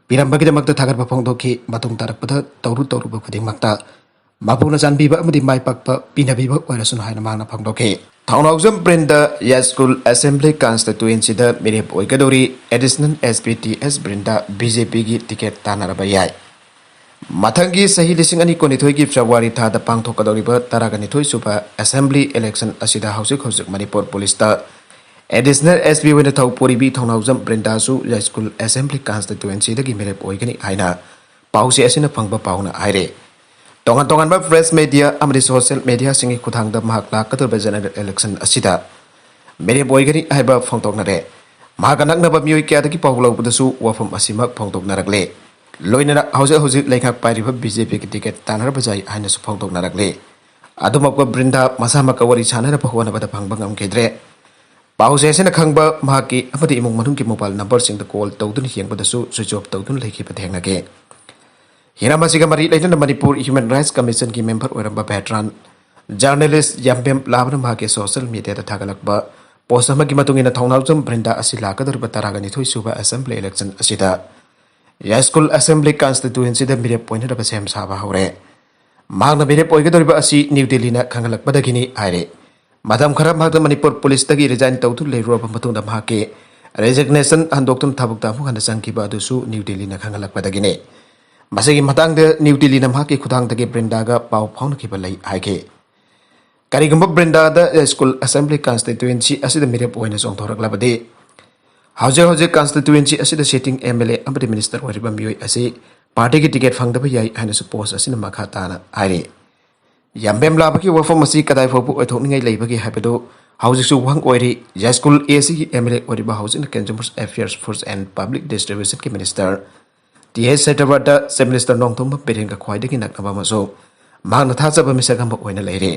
ꯄꯤꯔꯝꯕꯒꯤꯗꯃꯛꯇ ꯊꯥꯒꯠꯄ ꯐꯣꯡꯗꯣꯛꯈꯤ꯫ ꯃꯇꯨꯡ ꯇꯥꯔꯛꯄꯗ ꯇꯧꯔꯨ ꯇꯧꯔꯨꯕ ꯈꯨꯗꯤꯡꯃꯛꯇ ꯃꯄꯨꯅ ꯆꯥꯟꯕꯤꯕ ꯑꯃꯗꯤ ꯃꯥꯏ ꯄꯥꯛꯄ ꯄꯤꯅꯕꯤꯕ ꯑꯣꯏꯔꯁꯅꯨ ꯍꯥꯏꯅ ꯃꯍꯥꯛꯅ ꯐꯣꯡꯗꯣꯛꯈꯤ꯫ ꯊꯧꯅꯥꯎꯖꯝ ꯕ꯭ꯔꯤꯟꯗ ꯌꯥꯏꯁ꯭ꯀꯨꯜ Assembly Constituencyꯗ ꯃꯤꯔꯦꯞ ꯑꯣꯏꯒꯗꯧꯔꯤ꯫ Additional SP ꯇꯤ ꯑꯦꯁ ꯕ꯭ꯔꯤꯟꯗꯥ BJPꯒꯤ ꯇꯤꯀꯦꯠ ꯇꯥꯟꯅꯔꯕ ꯌꯥꯏ꯫ ꯃꯊꯪꯒꯤ ꯆꯍꯤ ꯂꯤꯁꯤꯡ ꯑꯅꯤ ꯀꯨꯟꯅꯤꯊꯣꯏꯒꯤ February ꯊꯥꯗ ꯄꯥꯡꯊꯣꯛꯀꯗꯧꯔꯤꯕ ꯇꯔꯥꯒ ꯅꯤꯊꯣꯏ ꯁꯨꯕ Assembly Election ꯑꯁꯤꯗ ꯍꯧꯖꯤꯛ ꯍꯧꯖꯤꯛ ꯃꯅꯤꯄꯨꯔ ꯄꯨꯂꯤꯁꯇ Additional SP ꯑꯣꯏꯅ ꯊꯧ ꯄꯨꯔꯤꯕꯤ ꯊꯧꯅꯥꯎꯖꯝ ꯕ꯭ꯔꯤꯟꯗꯥꯁꯨ ꯌꯥꯏꯁ꯭ꯀꯨꯜ Assembly Constituencyꯗꯒꯤ ꯃꯤꯔꯦꯞ ꯑꯣꯏꯒꯅꯤ ꯍꯥꯏꯅ ꯄꯥꯎꯆꯦ ꯑꯁꯤꯅ ꯐꯪꯕ ꯄꯥꯎꯅ ꯍꯥꯏꯔꯦ꯫ ꯇꯣꯉꯥꯟ ꯇꯣꯉꯥꯟꯕ press media ꯑꯃꯗꯤ social mediaꯁꯤꯡꯒꯤ ꯈꯨꯠꯊꯥꯡꯗ ꯃꯍꯥꯛ ꯂꯥꯛꯀꯗꯧꯔꯤꯕ general election ꯑꯁꯤꯗ ꯃꯤꯔꯦꯞ ꯑꯣꯏꯒꯅꯤ ꯍꯥꯏꯕ ꯐꯣꯡꯗꯣꯛꯅꯔꯦ꯫ ꯃꯍꯥꯛꯀ ꯅꯛꯅꯕ ꯃꯤꯑꯣꯏ ꯀꯌꯥꯗꯒꯤ ꯄꯥꯎ ꯂꯧꯕꯗꯁꯨ ꯋꯥꯐꯝ ꯑꯁꯤꯃꯛ ꯐꯣꯡꯗꯣꯛꯅꯔꯛꯂꯦ꯫ ꯂꯣꯏꯅꯅ ꯍꯧꯖꯤꯛ ꯍꯧꯖꯤꯛ ꯂꯩꯉꯥꯛ ꯄꯥꯏꯔꯤꯕ BJPꯒꯤ ꯇꯤꯀꯦꯠ ꯇꯥꯟꯅꯔꯕ ꯌꯥꯏ ꯍꯥꯏꯅꯁꯨ ꯐꯣꯡꯗꯣꯛꯅꯔꯛꯂꯦ꯫ ꯑꯗꯨꯃꯛꯄ ꯕ꯭ꯔꯤꯟꯗꯥ ꯃꯁꯥꯃꯛꯀ ꯋꯥꯔꯤ ꯁꯥꯟꯅꯅꯕ ꯍꯣꯠꯅꯕꯗ ꯐꯪꯕ ꯉꯝꯈꯤꯗ꯭ꯔꯦ꯫ ꯄꯥꯎꯆꯦ ꯑꯁꯤꯅ ꯈꯪꯕ ꯃꯍꯥꯛꯀꯤ ꯑꯃꯗꯤ ꯏꯃꯨꯡ ꯃꯅꯨꯡꯒꯤ mobile numberꯁꯤꯡꯗ call ꯇꯧꯗꯨꯅ ꯌꯦꯡꯕꯗꯁꯨ switch off ꯇꯧꯗꯨꯅ ꯂꯩꯈꯤꯕ ꯊꯦꯡꯅꯈꯤ꯫ ꯍꯤꯔꯝ ꯑꯁꯤꯒ ꯃꯔꯤ ꯂꯩꯅꯅ ꯃꯅꯤꯄꯨꯔ Human Rights Commissionꯒꯤ member ꯑꯣꯏꯔꯝꯕ veteran journalist ꯌꯥꯝꯕꯦꯝ ꯂꯥꯕꯅ ꯃꯍꯥꯛꯀꯤ social mediaꯗ ꯊꯥꯒꯠꯂꯛꯄ post ꯑꯃꯒꯤ ꯃꯇꯨꯡ ꯏꯟꯅ ꯊꯧꯅꯥꯎꯖꯝ ꯕ꯭ꯔꯤꯟꯗꯥ ꯑꯁꯤ ꯂꯥꯛꯀꯗꯧꯔꯤꯕ ꯇꯔꯥꯒ ꯅꯤꯊꯣꯏ ꯁꯨꯕ Assembly Election ꯑꯁꯤꯗ ꯌꯥꯏꯁ꯭ꯀꯨꯜ Assembly Constituencyꯗ ꯃꯤꯔꯦꯞ ꯑꯣꯏꯅꯅꯕ ꯁꯦꯝ ꯁꯥꯕ ꯍꯧꯔꯦ꯫ ꯃꯍꯥꯛꯅ ꯃꯤꯔꯦꯞ ꯑꯣꯏꯒꯗꯧꯔꯤꯕ ꯑꯁꯤ ꯅ꯭ꯌꯨ ꯗꯤꯜꯂꯤꯅ ꯈꯪꯍꯜꯂꯛꯄꯗꯒꯤꯅꯤ ꯍꯥꯏꯔꯦ꯫ ꯃꯇꯝ ꯈꯔ ꯃꯍꯥꯛꯅ ꯃꯅꯤꯄꯨꯔ ꯄꯨꯂꯤꯁꯇꯒꯤ resign ꯇꯧꯗꯨꯅ ꯂꯩꯔꯨꯔꯕ ꯃꯇꯨꯡꯗ ꯃꯍꯥꯛꯀꯤ resignation ꯍꯟꯗꯣꯛꯇꯨꯅ ꯊꯕꯛꯇ ꯑꯃꯨꯛ ꯍꯟꯅ ꯆꯪꯈꯤꯕ ꯑꯗꯨꯁꯨ ꯅ꯭ꯌꯨ ꯗꯤꯜꯂꯤꯅ ꯈꯪꯍꯜꯂꯛꯄꯗꯒꯤꯅꯤ꯫ ꯃꯁꯤꯒꯤ ꯃꯇꯥꯡꯗ ꯅ꯭ꯌꯨ ꯗꯤꯜꯂꯤꯅ ꯃꯍꯥꯛꯀꯤ ꯈꯨꯠꯊꯥꯡꯗꯒꯤ ꯕ꯭ꯔꯤꯟꯗꯥꯒ ꯄꯥꯎ ꯐꯥꯎꯅꯈꯤꯕ ꯂꯩ ꯍꯥꯏꯈꯤ꯫ ꯀꯔꯤꯒꯨꯝꯕ ꯕ꯭ꯔꯤꯟꯗꯥꯗ ꯌꯥꯏꯁ꯭ꯀꯨꯜ Assembly Constituency ꯑꯁꯤꯗ ꯃꯤꯔꯦꯞ ꯑꯣꯏꯅ ꯆꯣꯡꯊꯣꯔꯛꯂꯕꯗꯤ ꯍꯧꯖꯤꯛ ꯍꯧꯖꯤꯛ constituency ꯑꯁꯤꯗ sitting MLA ꯑꯃꯗꯤ minister ꯑꯣꯏꯔꯤꯕ ꯃꯤꯑꯣꯏ ꯑꯁꯤ partyꯒꯤ ticket ꯐꯪꯗꯕ ꯌꯥꯏ ꯍꯥꯏꯅꯁꯨ post ꯑꯁꯤꯅ ꯃꯈꯥ ꯇꯥꯅ ꯍꯥꯏꯔꯤ꯫ ꯌꯥꯝꯕꯦꯝ ꯂꯥꯕꯒꯤ ꯋꯥꯐꯝ ꯑꯁꯤ ꯀꯗꯥꯏ ꯐꯥꯎꯕ ꯑꯣꯏꯊꯣꯛꯅꯤꯡꯉꯥꯏ ꯂꯩꯕꯒꯦ ꯍꯥꯏꯕꯗꯨ ꯍꯧꯖꯤꯛꯁꯨ ꯋꯥꯍꯪ ꯑꯣꯏꯔꯤ꯫ ꯌꯥꯏꯁ꯭ꯀꯨꯜ ꯑꯦ ꯑꯁꯤꯒꯤ ꯑꯦꯝ ꯑꯦꯜ ꯑꯦ ꯑꯣꯏꯔꯤꯕ ꯍꯧꯖꯤꯛꯅ Consumer Affairs, Foods and Public Distribution ꯒꯤ minister T S ꯁꯇ꯭ꯌꯕ꯭ꯔꯇ chief minister Nongthombam ꯕꯤꯔꯦꯟꯒ ꯈ꯭ꯋꯥꯏꯗꯒꯤ ꯅꯛꯅꯕ ꯑꯃꯁꯨ ꯃꯍꯥꯛꯅ ꯊꯥꯖꯕ ꯃꯤꯁꯛ ꯑꯃ ꯑꯣꯏꯅ ꯂꯩꯔꯤ꯫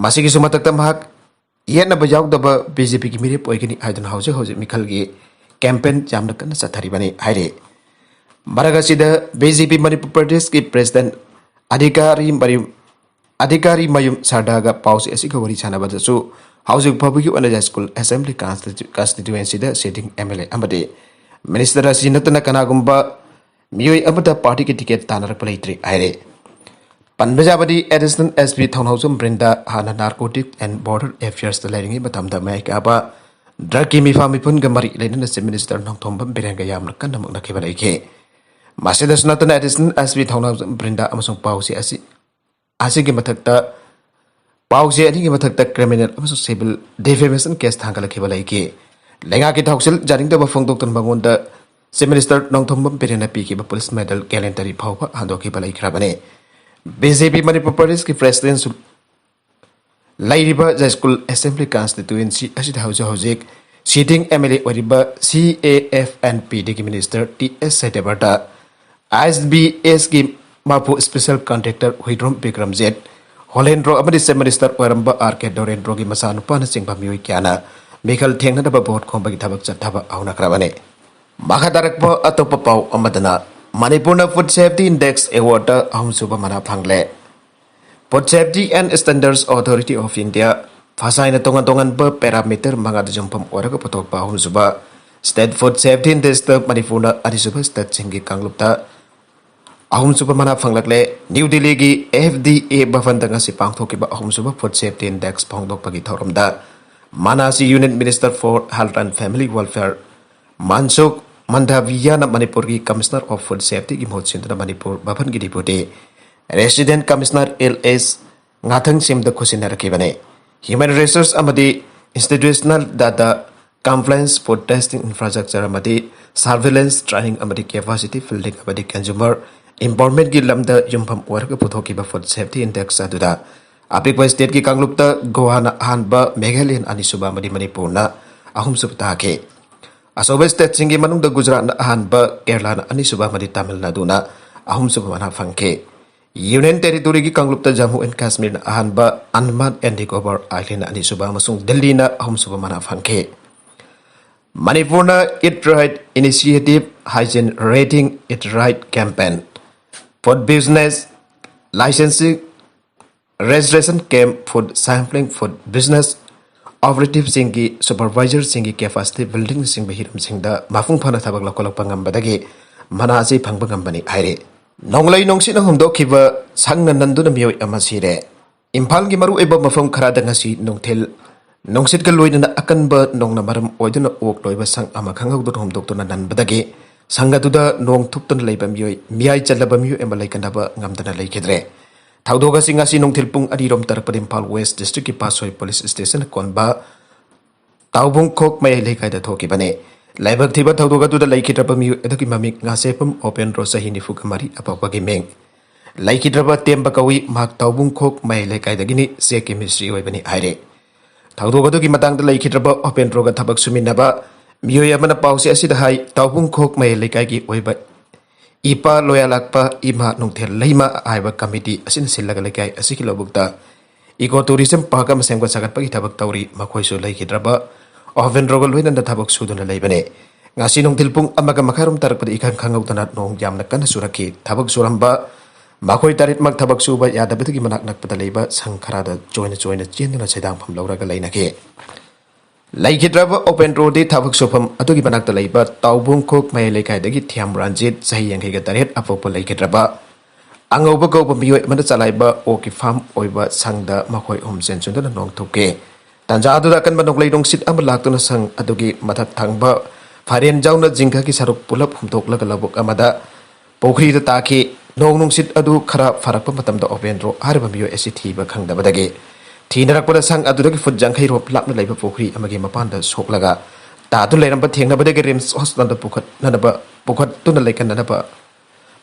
ꯃꯁꯤꯒꯤꯁꯨ ꯃꯊꯛꯇ ꯃꯍꯥꯛ ꯌꯦꯠꯅꯕ ꯌꯥꯎꯗꯕ ꯕꯤ ꯖꯦ ꯄꯤꯒꯤ ꯃꯤꯔꯦꯞ ꯑꯣꯏꯒꯅꯤ ꯍꯥꯏꯗꯨꯅ ꯍꯧꯖꯤꯛ ꯍꯧꯖꯤꯛ ꯃꯤꯈꯜꯒꯤ ꯀꯦꯝꯄꯦꯟ ꯌꯥꯝꯅ ꯀꯟꯅ ꯆꯠꯊꯔꯤꯕꯅꯤ ꯍꯥꯏꯔꯤ꯫ ꯃꯔꯛ ꯑꯁꯤꯗ ꯕꯤ ꯖꯦ ꯄꯤ ꯃꯅꯤꯄꯨꯔ ꯄ꯭ꯔꯗꯦꯁꯀꯤ ꯄ꯭ꯔꯦꯁꯤꯗꯦꯟꯠ ꯑꯙꯤꯀꯥꯔꯤ ꯃꯔꯤ ꯑꯙꯤꯀꯥꯔꯤ ꯃꯌꯨꯝ ꯁꯔꯗꯥꯒ ꯄꯥꯎꯆꯦ ꯑꯁꯤꯒ ꯋꯥꯔꯤ ꯁꯥꯟꯅꯕꯗꯁꯨ ꯍꯧꯖꯤꯛ ꯐꯥꯎꯕꯒꯤ ꯑꯣꯏꯅ ꯌꯥꯏꯁ꯭ꯀꯨꯜ ꯑꯦꯁꯦꯝꯕ꯭ꯂꯤ ꯀꯟꯁꯇꯤꯇ꯭ꯌꯨ-, ꯀꯟꯁꯇꯤꯇ꯭ꯌꯨꯑꯦꯟꯁꯤꯗ ꯁꯤꯇꯤꯡ ꯑꯦꯝ ꯑꯦꯜ ꯑꯦ ꯑꯃꯗꯤ ꯃꯤꯅꯤꯁꯇꯔ ꯑꯁꯤ ꯅꯠꯇꯅ ꯀꯅꯥꯒꯨꯝꯕ ꯃꯤꯑꯣꯏ ꯑꯃꯠꯇ ꯄꯥꯔꯇꯤꯒꯤ ꯇꯤꯀꯦꯠ ꯇꯥꯟꯅꯔꯛꯄ ꯂꯩꯇ꯭ꯔꯤ ꯍꯥꯏꯔꯦ꯫ ꯄꯟꯕ ꯌꯥꯕꯗꯤ ꯑꯦꯗꯤꯁꯅꯦꯜ ꯑꯦꯁ ꯄꯤ ꯊꯧꯅꯥꯎꯖꯝ ꯕ꯭ꯔꯤꯟꯗꯥ ꯍꯥꯟꯅ ꯅꯥꯔꯀꯣꯇꯤꯛ ꯑꯦꯟ ꯕꯣꯔꯗꯔ ꯑꯦꯐꯤꯌꯔꯁꯇ ꯂꯩꯔꯤꯉꯩ ꯃꯇꯝꯗ ꯃꯌꯥꯏ ꯀꯥꯕ ꯗ꯭ꯔꯒꯀꯤ ꯃꯤꯐꯥ ꯃꯤꯄꯨꯟꯒ ꯃꯔꯤ ꯂꯩꯅꯅ ꯆꯤꯐ ꯃꯤꯅꯤꯁꯇꯔ ꯅꯣꯡꯊꯣꯝꯕꯝ ꯕꯤꯔꯦꯟꯒ ꯌꯥꯝꯅ ꯀꯟꯅ ꯃꯨꯛꯅꯈꯤꯕ ꯂꯩꯈꯤ꯫ ꯃꯁꯤꯗꯁꯨ ꯅꯠꯇꯅ ꯑꯦꯗꯤꯁꯅꯦꯜ ꯑꯦꯁ ꯄꯤ ꯊꯧꯅꯥꯎꯖꯝ ꯕ꯭ꯔꯤꯟꯗꯥ ꯑꯃꯁꯨꯡ ꯄꯥꯎꯆꯦ ꯑꯁꯤ ꯑꯁꯤꯒꯤ ꯃꯊꯛꯇ ꯄꯥꯎꯆꯦ ꯑꯅꯤꯒꯤ ꯃꯊꯛꯇ ꯀ꯭ꯔꯤꯃꯤꯅꯦꯜ ꯑꯃꯁꯨꯡ ꯁꯤꯚꯤꯜ ꯗꯤꯐꯦꯃꯦꯁꯟ ꯀꯦꯁ ꯊꯥꯡꯒꯠꯂꯛꯈꯤꯕ ꯂꯩꯈꯤ꯫ ꯂꯩꯉꯥꯛꯀꯤ ꯊꯧꯁꯤꯜ ꯌꯥꯅꯤꯡꯗꯕ ꯐꯣꯡꯗꯣꯛꯇꯨꯅ ꯃꯉꯣꯟꯗ ꯆꯤꯐ ꯃꯤꯅꯤꯁꯇꯔ ꯅꯣꯡꯊꯣꯝꯕꯝ ꯕꯤꯔꯦꯟꯅ ꯄꯤꯈꯤꯕ ꯄꯨꯂꯤꯁ ꯃꯦꯗꯜ ꯒꯦꯂꯦꯟꯇꯔꯤ ꯐꯥꯎꯕ ꯍꯟꯗꯣꯛꯈꯤꯕ ꯂꯩꯈ꯭ꯔꯕꯅꯤ꯫ ꯕꯤ ꯖꯦ ꯄꯤ ꯃꯅꯤꯄꯨꯔ ꯄ꯭ꯔꯗꯦꯁꯀꯤ ꯄ꯭ꯔꯦꯁꯤꯗꯦꯟꯁꯨ ꯂꯩꯔꯤꯕ ꯌꯥꯏꯁ꯭ꯀꯨꯜ ꯑꯦꯁꯦꯝꯕ꯭ꯂꯤ ꯀꯟꯁꯇꯤꯇ꯭ꯌꯨꯑꯦꯟꯁꯤ ꯑꯁꯤꯗ ꯍꯧꯖꯤꯛ ꯍꯧꯖꯤꯛ ꯁꯤꯇꯤꯡ ꯑꯦꯝ ꯑꯦꯜ ꯑꯦ ꯑꯣꯏꯔꯤꯕ ꯁꯤ ꯑꯦ ꯑꯦꯐ ꯑꯦꯟ ꯄꯤꯗꯒꯤ minister T S Satyabrata, I S B ꯑꯦꯁꯀꯤ ꯃꯄꯨ ꯁ꯭ꯄꯦꯁꯦꯜ ꯀꯟꯇ꯭ꯔꯦꯛꯇꯔ ꯍꯨꯏꯗ꯭ꯔꯣꯝ ꯕꯤꯀ꯭ꯔꯝꯖꯤꯠ, ꯍꯣꯂꯦꯟꯗ꯭ꯔꯣ ꯑꯃꯗꯤ ꯆꯤꯐ ꯃꯤꯅꯤꯁꯇꯔ ꯑꯣꯏꯔꯝꯕ ꯑꯥꯔ ꯀꯦ ꯗꯣꯔꯦꯟꯗ꯭ꯔꯣꯒꯤ ꯃꯆꯥꯅꯨꯄꯥꯅꯆꯤꯡꯕ ꯃꯤꯑꯣꯏ ꯀꯌꯥꯅ ꯃꯤꯈꯜ ꯊꯦꯡꯅꯅꯕ ꯚꯣꯠ ꯈꯣꯝꯕꯒꯤ ꯊꯕꯛ ꯆꯠꯊꯕ ꯍꯧꯅꯈ꯭ꯔꯕꯅꯤ꯫ ꯃꯈꯥ ꯇꯥꯔꯛꯄ ꯑꯇꯣꯞꯄ ꯄꯥꯎ ꯑꯃꯗꯅ, ꯃꯅꯤꯄꯨꯔꯅ Food Safety Index Awardꯇ ꯑꯍꯨꯝꯁꯨꯕ ꯃꯅꯥ ꯐꯪꯂꯦ꯫ Food Safety and Standards Authority of India, ꯐꯁꯥꯏꯅ ꯇꯣꯉꯥꯟ ꯇꯣꯉꯥꯟꯕ ꯄꯦꯔꯥꯃꯤꯇꯔ ꯃꯉꯥꯗ ꯌꯨꯝꯐꯝ ꯑꯣꯏꯔꯒ ꯄꯨꯊꯣꯛꯄ ꯑꯍꯨꯝꯁꯨꯕ State Food Safety Indexꯇ ꯃꯅꯤꯄꯨꯔꯅ ꯑꯅꯤꯁꯨꯕ stateꯁꯤꯡꯒꯤ ꯀꯥꯡꯂꯨꯞꯇ ꯑꯍꯨꯝꯁꯨꯕ ꯃꯅꯥ ꯐꯪꯂꯛꯂꯦ꯫ ꯅ꯭ꯌꯨ ꯗꯤꯜꯂꯤꯒꯤ ꯑꯦꯐ ꯗꯤ ꯑꯦ ꯚꯕꯟꯗ ꯉꯁꯤ ꯄꯥꯡꯊꯣꯛꯈꯤꯕ ꯑꯍꯨꯝꯁꯨꯕ Food Safety Index ꯐꯣꯡꯗꯣꯛꯄꯒꯤ ꯊꯧꯔꯝꯗ ꯃꯅꯥꯁꯤ Union Minister for Health and Family Welfare ꯃꯟꯁꯨꯈ ꯃꯟꯗꯥꯚꯤꯌꯥꯅ ꯃꯅꯤꯄꯨꯔꯒꯤ Commissioner of Food Safetyꯒꯤ ꯃꯍꯨꯠ ꯁꯤꯟꯗꯨꯅ ꯃꯅꯤꯄꯨꯔ ꯚꯕꯟꯒꯤ Deputy Resident Commissioner L S ꯉꯥꯊꯪꯁꯦꯝꯗ ꯈꯨꯠꯁꯤꯟꯅꯔꯛꯈꯤꯕꯅꯤ꯫ Human Resource ꯑꯃꯗꯤ Institutional Data Compliance, Food Testing Infrastructure ꯑꯃꯗꯤ Surveillance Training ꯑꯃꯗꯤ Capacity Building ꯑꯃꯗꯤ Consumer ꯏꯝꯄꯥꯋꯔꯃꯦꯟꯒꯤ ꯂꯝꯗ ꯌꯨꯝꯐꯝ ꯑꯣꯏꯔꯒ ꯄꯨꯊꯣꯛꯈꯤꯕ ꯐꯨꯗ ꯁꯦꯐꯇꯤ ꯏꯟꯗꯦꯛꯁ ꯑꯗꯨꯗ ꯑꯄꯤꯛꯄ ꯁ꯭ꯇꯦꯠꯀꯤ ꯀꯥꯡꯂꯨꯞꯇ ꯒꯣꯋꯥꯅ ꯑꯍꯥꯟꯕ, ꯃꯦꯘꯥꯂꯌꯅ ꯑꯅꯤꯁꯨꯕ ꯑꯃꯗꯤ ꯃꯅꯤꯄꯨꯔꯅ ꯑꯍꯨꯝꯁꯨꯕ ꯇꯥꯈꯤ꯫ ꯑꯆꯧꯕ ꯁ꯭ꯇꯦꯠꯁꯤꯡꯒꯤ ꯃꯅꯨꯡꯗ ꯒꯨꯖꯔꯥꯠꯅ ꯑꯍꯥꯟꯕ, ꯀꯦꯔꯂꯥꯅ ꯑꯅꯤꯁꯨꯕ ꯑꯃꯗꯤ ꯇꯥꯃꯤꯜ ꯅꯥꯗꯨꯅ ꯑꯍꯨꯝꯁꯨꯕ ꯃꯅꯥ ꯐꯪꯈꯤ꯫ ꯌꯨꯅꯤꯌꯟ ꯇꯦꯔꯤꯇꯣꯔꯤꯒꯤ ꯀꯥꯡꯂꯨꯞꯇ ꯖꯝꯃꯨ ꯑꯦꯟ ꯀꯥꯁꯃꯤꯔꯅ ꯑꯍꯥꯟꯕ, ꯑꯟꯗꯃꯥꯟ ꯑꯦꯟ ꯅꯤꯀꯣꯕꯥꯔ ꯑꯥꯏꯂꯦꯟꯅ ꯑꯅꯤꯁꯨꯕ ꯑꯃꯁꯨꯡ ꯗꯤꯜꯂꯤꯅ ꯑꯍꯨꯝꯁꯨꯕ ꯃꯅꯥ ꯐꯪꯈꯤ꯫ ꯃꯅꯤꯄꯨꯔꯅ Eat Right Initiative, Hygiene Rating, Eat Right Campaign, Food Business Licensing, Registration Camp, Food Sampling, Food Business Operativeꯁꯤꯡꯒꯤ supervisorꯁꯤꯡꯒꯤ capacity buildingꯅꯆꯤꯡꯕ ꯍꯤꯔꯝꯁꯤꯡꯗ ꯃꯄꯨꯡ ꯐꯥꯅ ꯊꯕꯛ ꯂꯧꯈꯠꯂꯛꯄ ꯉꯝꯕꯗꯒꯤ ꯃꯅꯥ ꯑꯁꯤ ꯐꯪꯕ ꯉꯝꯕꯅꯤ ꯍꯥꯏꯔꯤ꯫ ꯅꯣꯡꯂꯩ ꯅꯨꯡꯁꯤꯠꯅ ꯍꯨꯝꯗꯣꯛꯈꯤꯕ ꯁꯪꯅ ꯅꯟꯗꯨꯅ ꯃꯤꯑꯣꯏ ꯑꯃ ꯁꯤꯔꯦ꯫ ꯏꯝꯐꯥꯜꯒꯤ ꯃꯔꯨꯑꯣꯏꯕ ꯃꯐꯝ ꯈꯔꯗ ꯉꯁꯤ ꯅꯨꯡꯊꯤꯜ ꯅꯨꯡꯁꯤꯠꯀ ꯂꯣꯏꯅꯅ ꯑꯀꯟꯕ ꯅꯣꯡꯅ ꯃꯔꯝ ꯑꯣꯏꯗꯨꯅ ꯑꯣꯛ ꯂꯣꯏꯕ ꯁꯪ ꯑꯃ ꯈꯪꯍꯧꯗꯅ ꯍꯨꯝꯗꯣꯛꯇꯨꯅ ꯅꯟꯕꯗꯒꯤ ꯁꯪ ꯑꯗꯨꯗ ꯅꯣꯡ ꯊꯨꯞꯇꯨꯅ ꯂꯩꯕ ꯃꯤꯑꯣꯏ, ꯃꯤꯌꯥꯏ ꯆꯜꯂꯕ ꯃꯤꯑꯣꯏ ꯑꯃ ꯂꯩꯀꯟꯅꯕ ꯉꯝꯗꯅ ꯂꯩꯈꯤꯗ꯭ꯔꯦ꯫ ꯊꯧꯗꯣꯛ ꯑꯁꯤ ꯉꯁꯤ ꯅꯨꯡꯊꯤꯜ ꯄꯨꯡ ꯑꯅꯤꯔꯣꯝ ꯇꯥꯔꯛꯄꯗ ꯏꯝꯐꯥꯜ ꯋꯦꯁ ꯗꯤꯁꯇ꯭ꯔꯤꯛꯀꯤ ꯄꯥꯠꯁꯣꯏ ꯄꯨꯂꯤꯁ ꯁ꯭ꯇꯦꯁꯟ ꯀꯣꯟꯕ ꯇꯥꯎꯕꯨꯡꯈꯣꯛ ꯃꯌꯥꯏ ꯂꯩꯀꯥꯏꯗ ꯊꯣꯛꯈꯤꯕꯅꯤ꯫ ꯂꯥꯏꯕꯛ ꯊꯤꯕ ꯊꯧꯗꯣꯛ ꯑꯗꯨꯗ ꯂꯩꯈꯤꯗ꯭ꯔꯕ ꯃꯤꯑꯣꯏ ꯑꯗꯨꯒꯤ ꯃꯃꯤꯡ ꯉꯥꯁꯦꯞꯐꯝ ꯑꯣꯄꯦꯟꯗ꯭ꯔꯣ, ꯆꯍꯤ ꯅꯤꯐꯨꯒ ꯃꯔꯤ, ꯑꯄꯣꯛꯄꯒꯤ ꯃꯤꯡ꯫ ꯂꯩꯈꯤꯗ꯭ꯔꯕ ꯇꯦꯝꯕ ꯀꯧꯏ, ꯃꯍꯥꯛ ꯇꯥꯎꯕꯨꯡꯈꯣꯛ ꯃꯌꯥꯏ ꯂꯩꯀꯥꯏꯗꯒꯤꯅꯤ, ꯆꯦꯛꯀꯤ ꯃꯤꯁꯇ꯭ꯔꯤ ꯑꯣꯏꯕꯅꯤ ꯍꯥꯏꯔꯦ꯫ ꯊꯧꯗꯣꯛ ꯑꯗꯨꯒꯤ ꯃꯇꯥꯡꯗ ꯂꯩꯈꯤꯗ꯭ꯔꯕ ꯑꯣꯄꯦꯟꯗ꯭ꯔꯣꯒ ꯊꯕꯛ ꯁꯨꯃꯤꯟꯅꯕ ꯃꯤꯑꯣꯏ ꯑꯃꯅ ꯄꯥꯎꯆꯦ ꯑꯁꯤꯗ ꯍꯥꯏ, ꯇꯥꯎꯕꯨꯡꯈꯣꯛ ꯃꯌꯥꯏ ꯂꯩꯀꯥꯏꯒꯤ ꯑꯣꯏꯕ ꯏꯄꯥ ꯂꯣꯌꯥꯂꯥꯛꯄ ꯏꯃꯥ ꯅꯨꯡꯊꯦꯜ ꯂꯩꯃ ꯍꯥꯏꯕ ꯀꯃꯤꯇꯤ ꯑꯁꯤꯅ ꯁꯤꯜꯂꯒ ꯂꯩꯀꯥꯏ ꯑꯁꯤꯒꯤ ꯂꯧꯕꯨꯛꯇ ꯏꯀꯣ ꯇꯨꯔꯤꯖꯝ ꯄꯥꯔꯛ ꯑꯃ ꯁꯦꯝꯒꯠ ꯁꯥꯒꯠꯄꯒꯤ ꯊꯕꯛ ꯇꯧꯔꯤ꯫ ꯃꯈꯣꯏꯁꯨ ꯂꯩꯈꯤꯗ꯭ꯔꯕ ꯑꯣꯄꯦꯟꯗ꯭ꯔꯣꯒ ꯂꯣꯏꯅꯅ ꯊꯕꯛ ꯁꯨꯗꯨꯅ ꯂꯩꯕꯅꯤ꯫ ꯉꯁꯤ ꯅꯨꯡꯊꯤꯜ ꯄꯨꯡ ꯑꯃꯒ ꯃꯈꯥꯏꯔꯣꯝ ꯇꯥꯔꯛꯄꯗ ꯏꯈꯪ ꯈꯪꯍꯧꯗꯅ ꯅꯣꯡ ꯌꯥꯝꯅ ꯀꯟꯅ ꯆꯨꯔꯛꯈꯤ꯫ ꯊꯕꯛ ꯁꯨꯔꯝꯕ ꯃꯈꯣꯏ ꯇꯔꯦꯠꯃꯛ ꯊꯕꯛ ꯁꯨꯕ ꯌꯥꯗꯕꯗꯒꯤ ꯃꯅꯥꯛ ꯅꯛꯄꯗ ꯂꯩꯕ ꯁꯪ ꯈꯔꯗ ꯆꯣꯏꯅ ꯆꯣꯏꯅ ꯆꯦꯟꯗꯨꯅ ꯁꯩꯗꯥꯡꯐꯝ ꯂꯧꯔꯒ ꯂꯩꯅꯈꯤ꯫ ꯂꯩꯈꯤꯗ꯭ꯔꯕ ꯑꯣꯄꯦꯟꯗ꯭ꯔꯣꯗꯤ ꯊꯕꯛ ꯁꯨꯐꯝ ꯑꯗꯨꯒꯤ ꯃꯅꯥꯛꯇ ꯂꯩꯕ ꯇꯥꯎꯕꯨꯡꯈꯣꯛ ꯃꯌꯥꯏ ꯂꯩꯀꯥꯏꯗꯒꯤ ꯊꯤꯌꯥꯝ ꯔꯟꯖꯤꯠ, ꯆꯍꯤ ꯌꯥꯡꯈꯩꯒ ꯇꯔꯦꯠ, ꯑꯄꯣꯛꯄ ꯂꯩꯈꯤꯗ꯭ꯔꯕ ꯑꯉꯧꯕ ꯀꯧꯕ ꯃꯤꯑꯣꯏ ꯑꯃꯅ ꯆꯂꯥꯏꯕ ꯑꯣꯛꯀꯤ ꯐꯥꯔꯝ ꯑꯣꯏꯕ ꯁꯪꯗ ꯃꯈꯣꯏ ꯑꯍꯨꯝ ꯆꯦꯟꯁꯤꯟꯗꯨꯅ ꯅꯣꯡ ꯊꯨꯞꯈꯤ꯫ ꯇꯥꯟꯖꯥ ꯑꯗꯨꯗ ꯑꯀꯟꯕ ꯅꯣꯡꯂꯩ ꯅꯨꯡꯁꯤꯠ ꯑꯃ ꯂꯥꯛꯇꯨꯅ ꯁꯪ ꯑꯗꯨꯒꯤ ꯃꯊꯛ ꯊꯪꯕ ꯐꯥꯏꯔꯦꯟ ꯌꯥꯎꯅ ꯖꯤꯡꯒꯒꯤ ꯁꯔꯨꯛ ꯄꯨꯂꯞ ꯍꯨꯝꯗꯣꯛꯂꯒ ꯂꯧꯕꯨꯛ ꯑꯃꯗ ꯄꯨꯈ꯭ꯔꯤꯗ ꯇꯥꯈꯤ꯫ ꯅꯣꯡ ꯅꯨꯡꯁꯤꯠ ꯑꯗꯨ ꯈꯔ ꯐꯔꯛꯄ ꯃꯇꯝꯗ ꯑꯣꯄꯦꯟꯗ꯭ꯔꯣ ꯍꯥꯏꯔꯤꯕ ꯃꯤꯑꯣꯏ ꯑꯁꯤ ꯊꯤꯕ ꯈꯪꯗꯕꯗꯒꯤ ꯊꯤꯅꯔꯛꯄꯗ ꯁꯪ ꯑꯗꯨꯗꯒꯤ ꯐꯨꯠ ꯌꯥꯡꯈꯩ ꯔꯣꯝ ꯂꯥꯞꯅ ꯂꯩꯕ ꯄꯨꯈ꯭ꯔꯤ ꯑꯃꯒꯤ ꯃꯄꯥꯟꯗ ꯁꯣꯛꯂꯒ ꯇꯥꯗꯨꯅ ꯂꯩꯔꯝꯕ ꯊꯦꯡꯅꯕꯗꯒꯤ ꯔꯤꯝꯁ ꯍꯣꯁꯄꯤꯇꯥꯜꯗ ꯄꯨꯈꯠꯅꯅꯕ, ꯄꯨꯈꯠꯇꯨꯅ ꯂꯩꯀꯟꯅꯅꯕ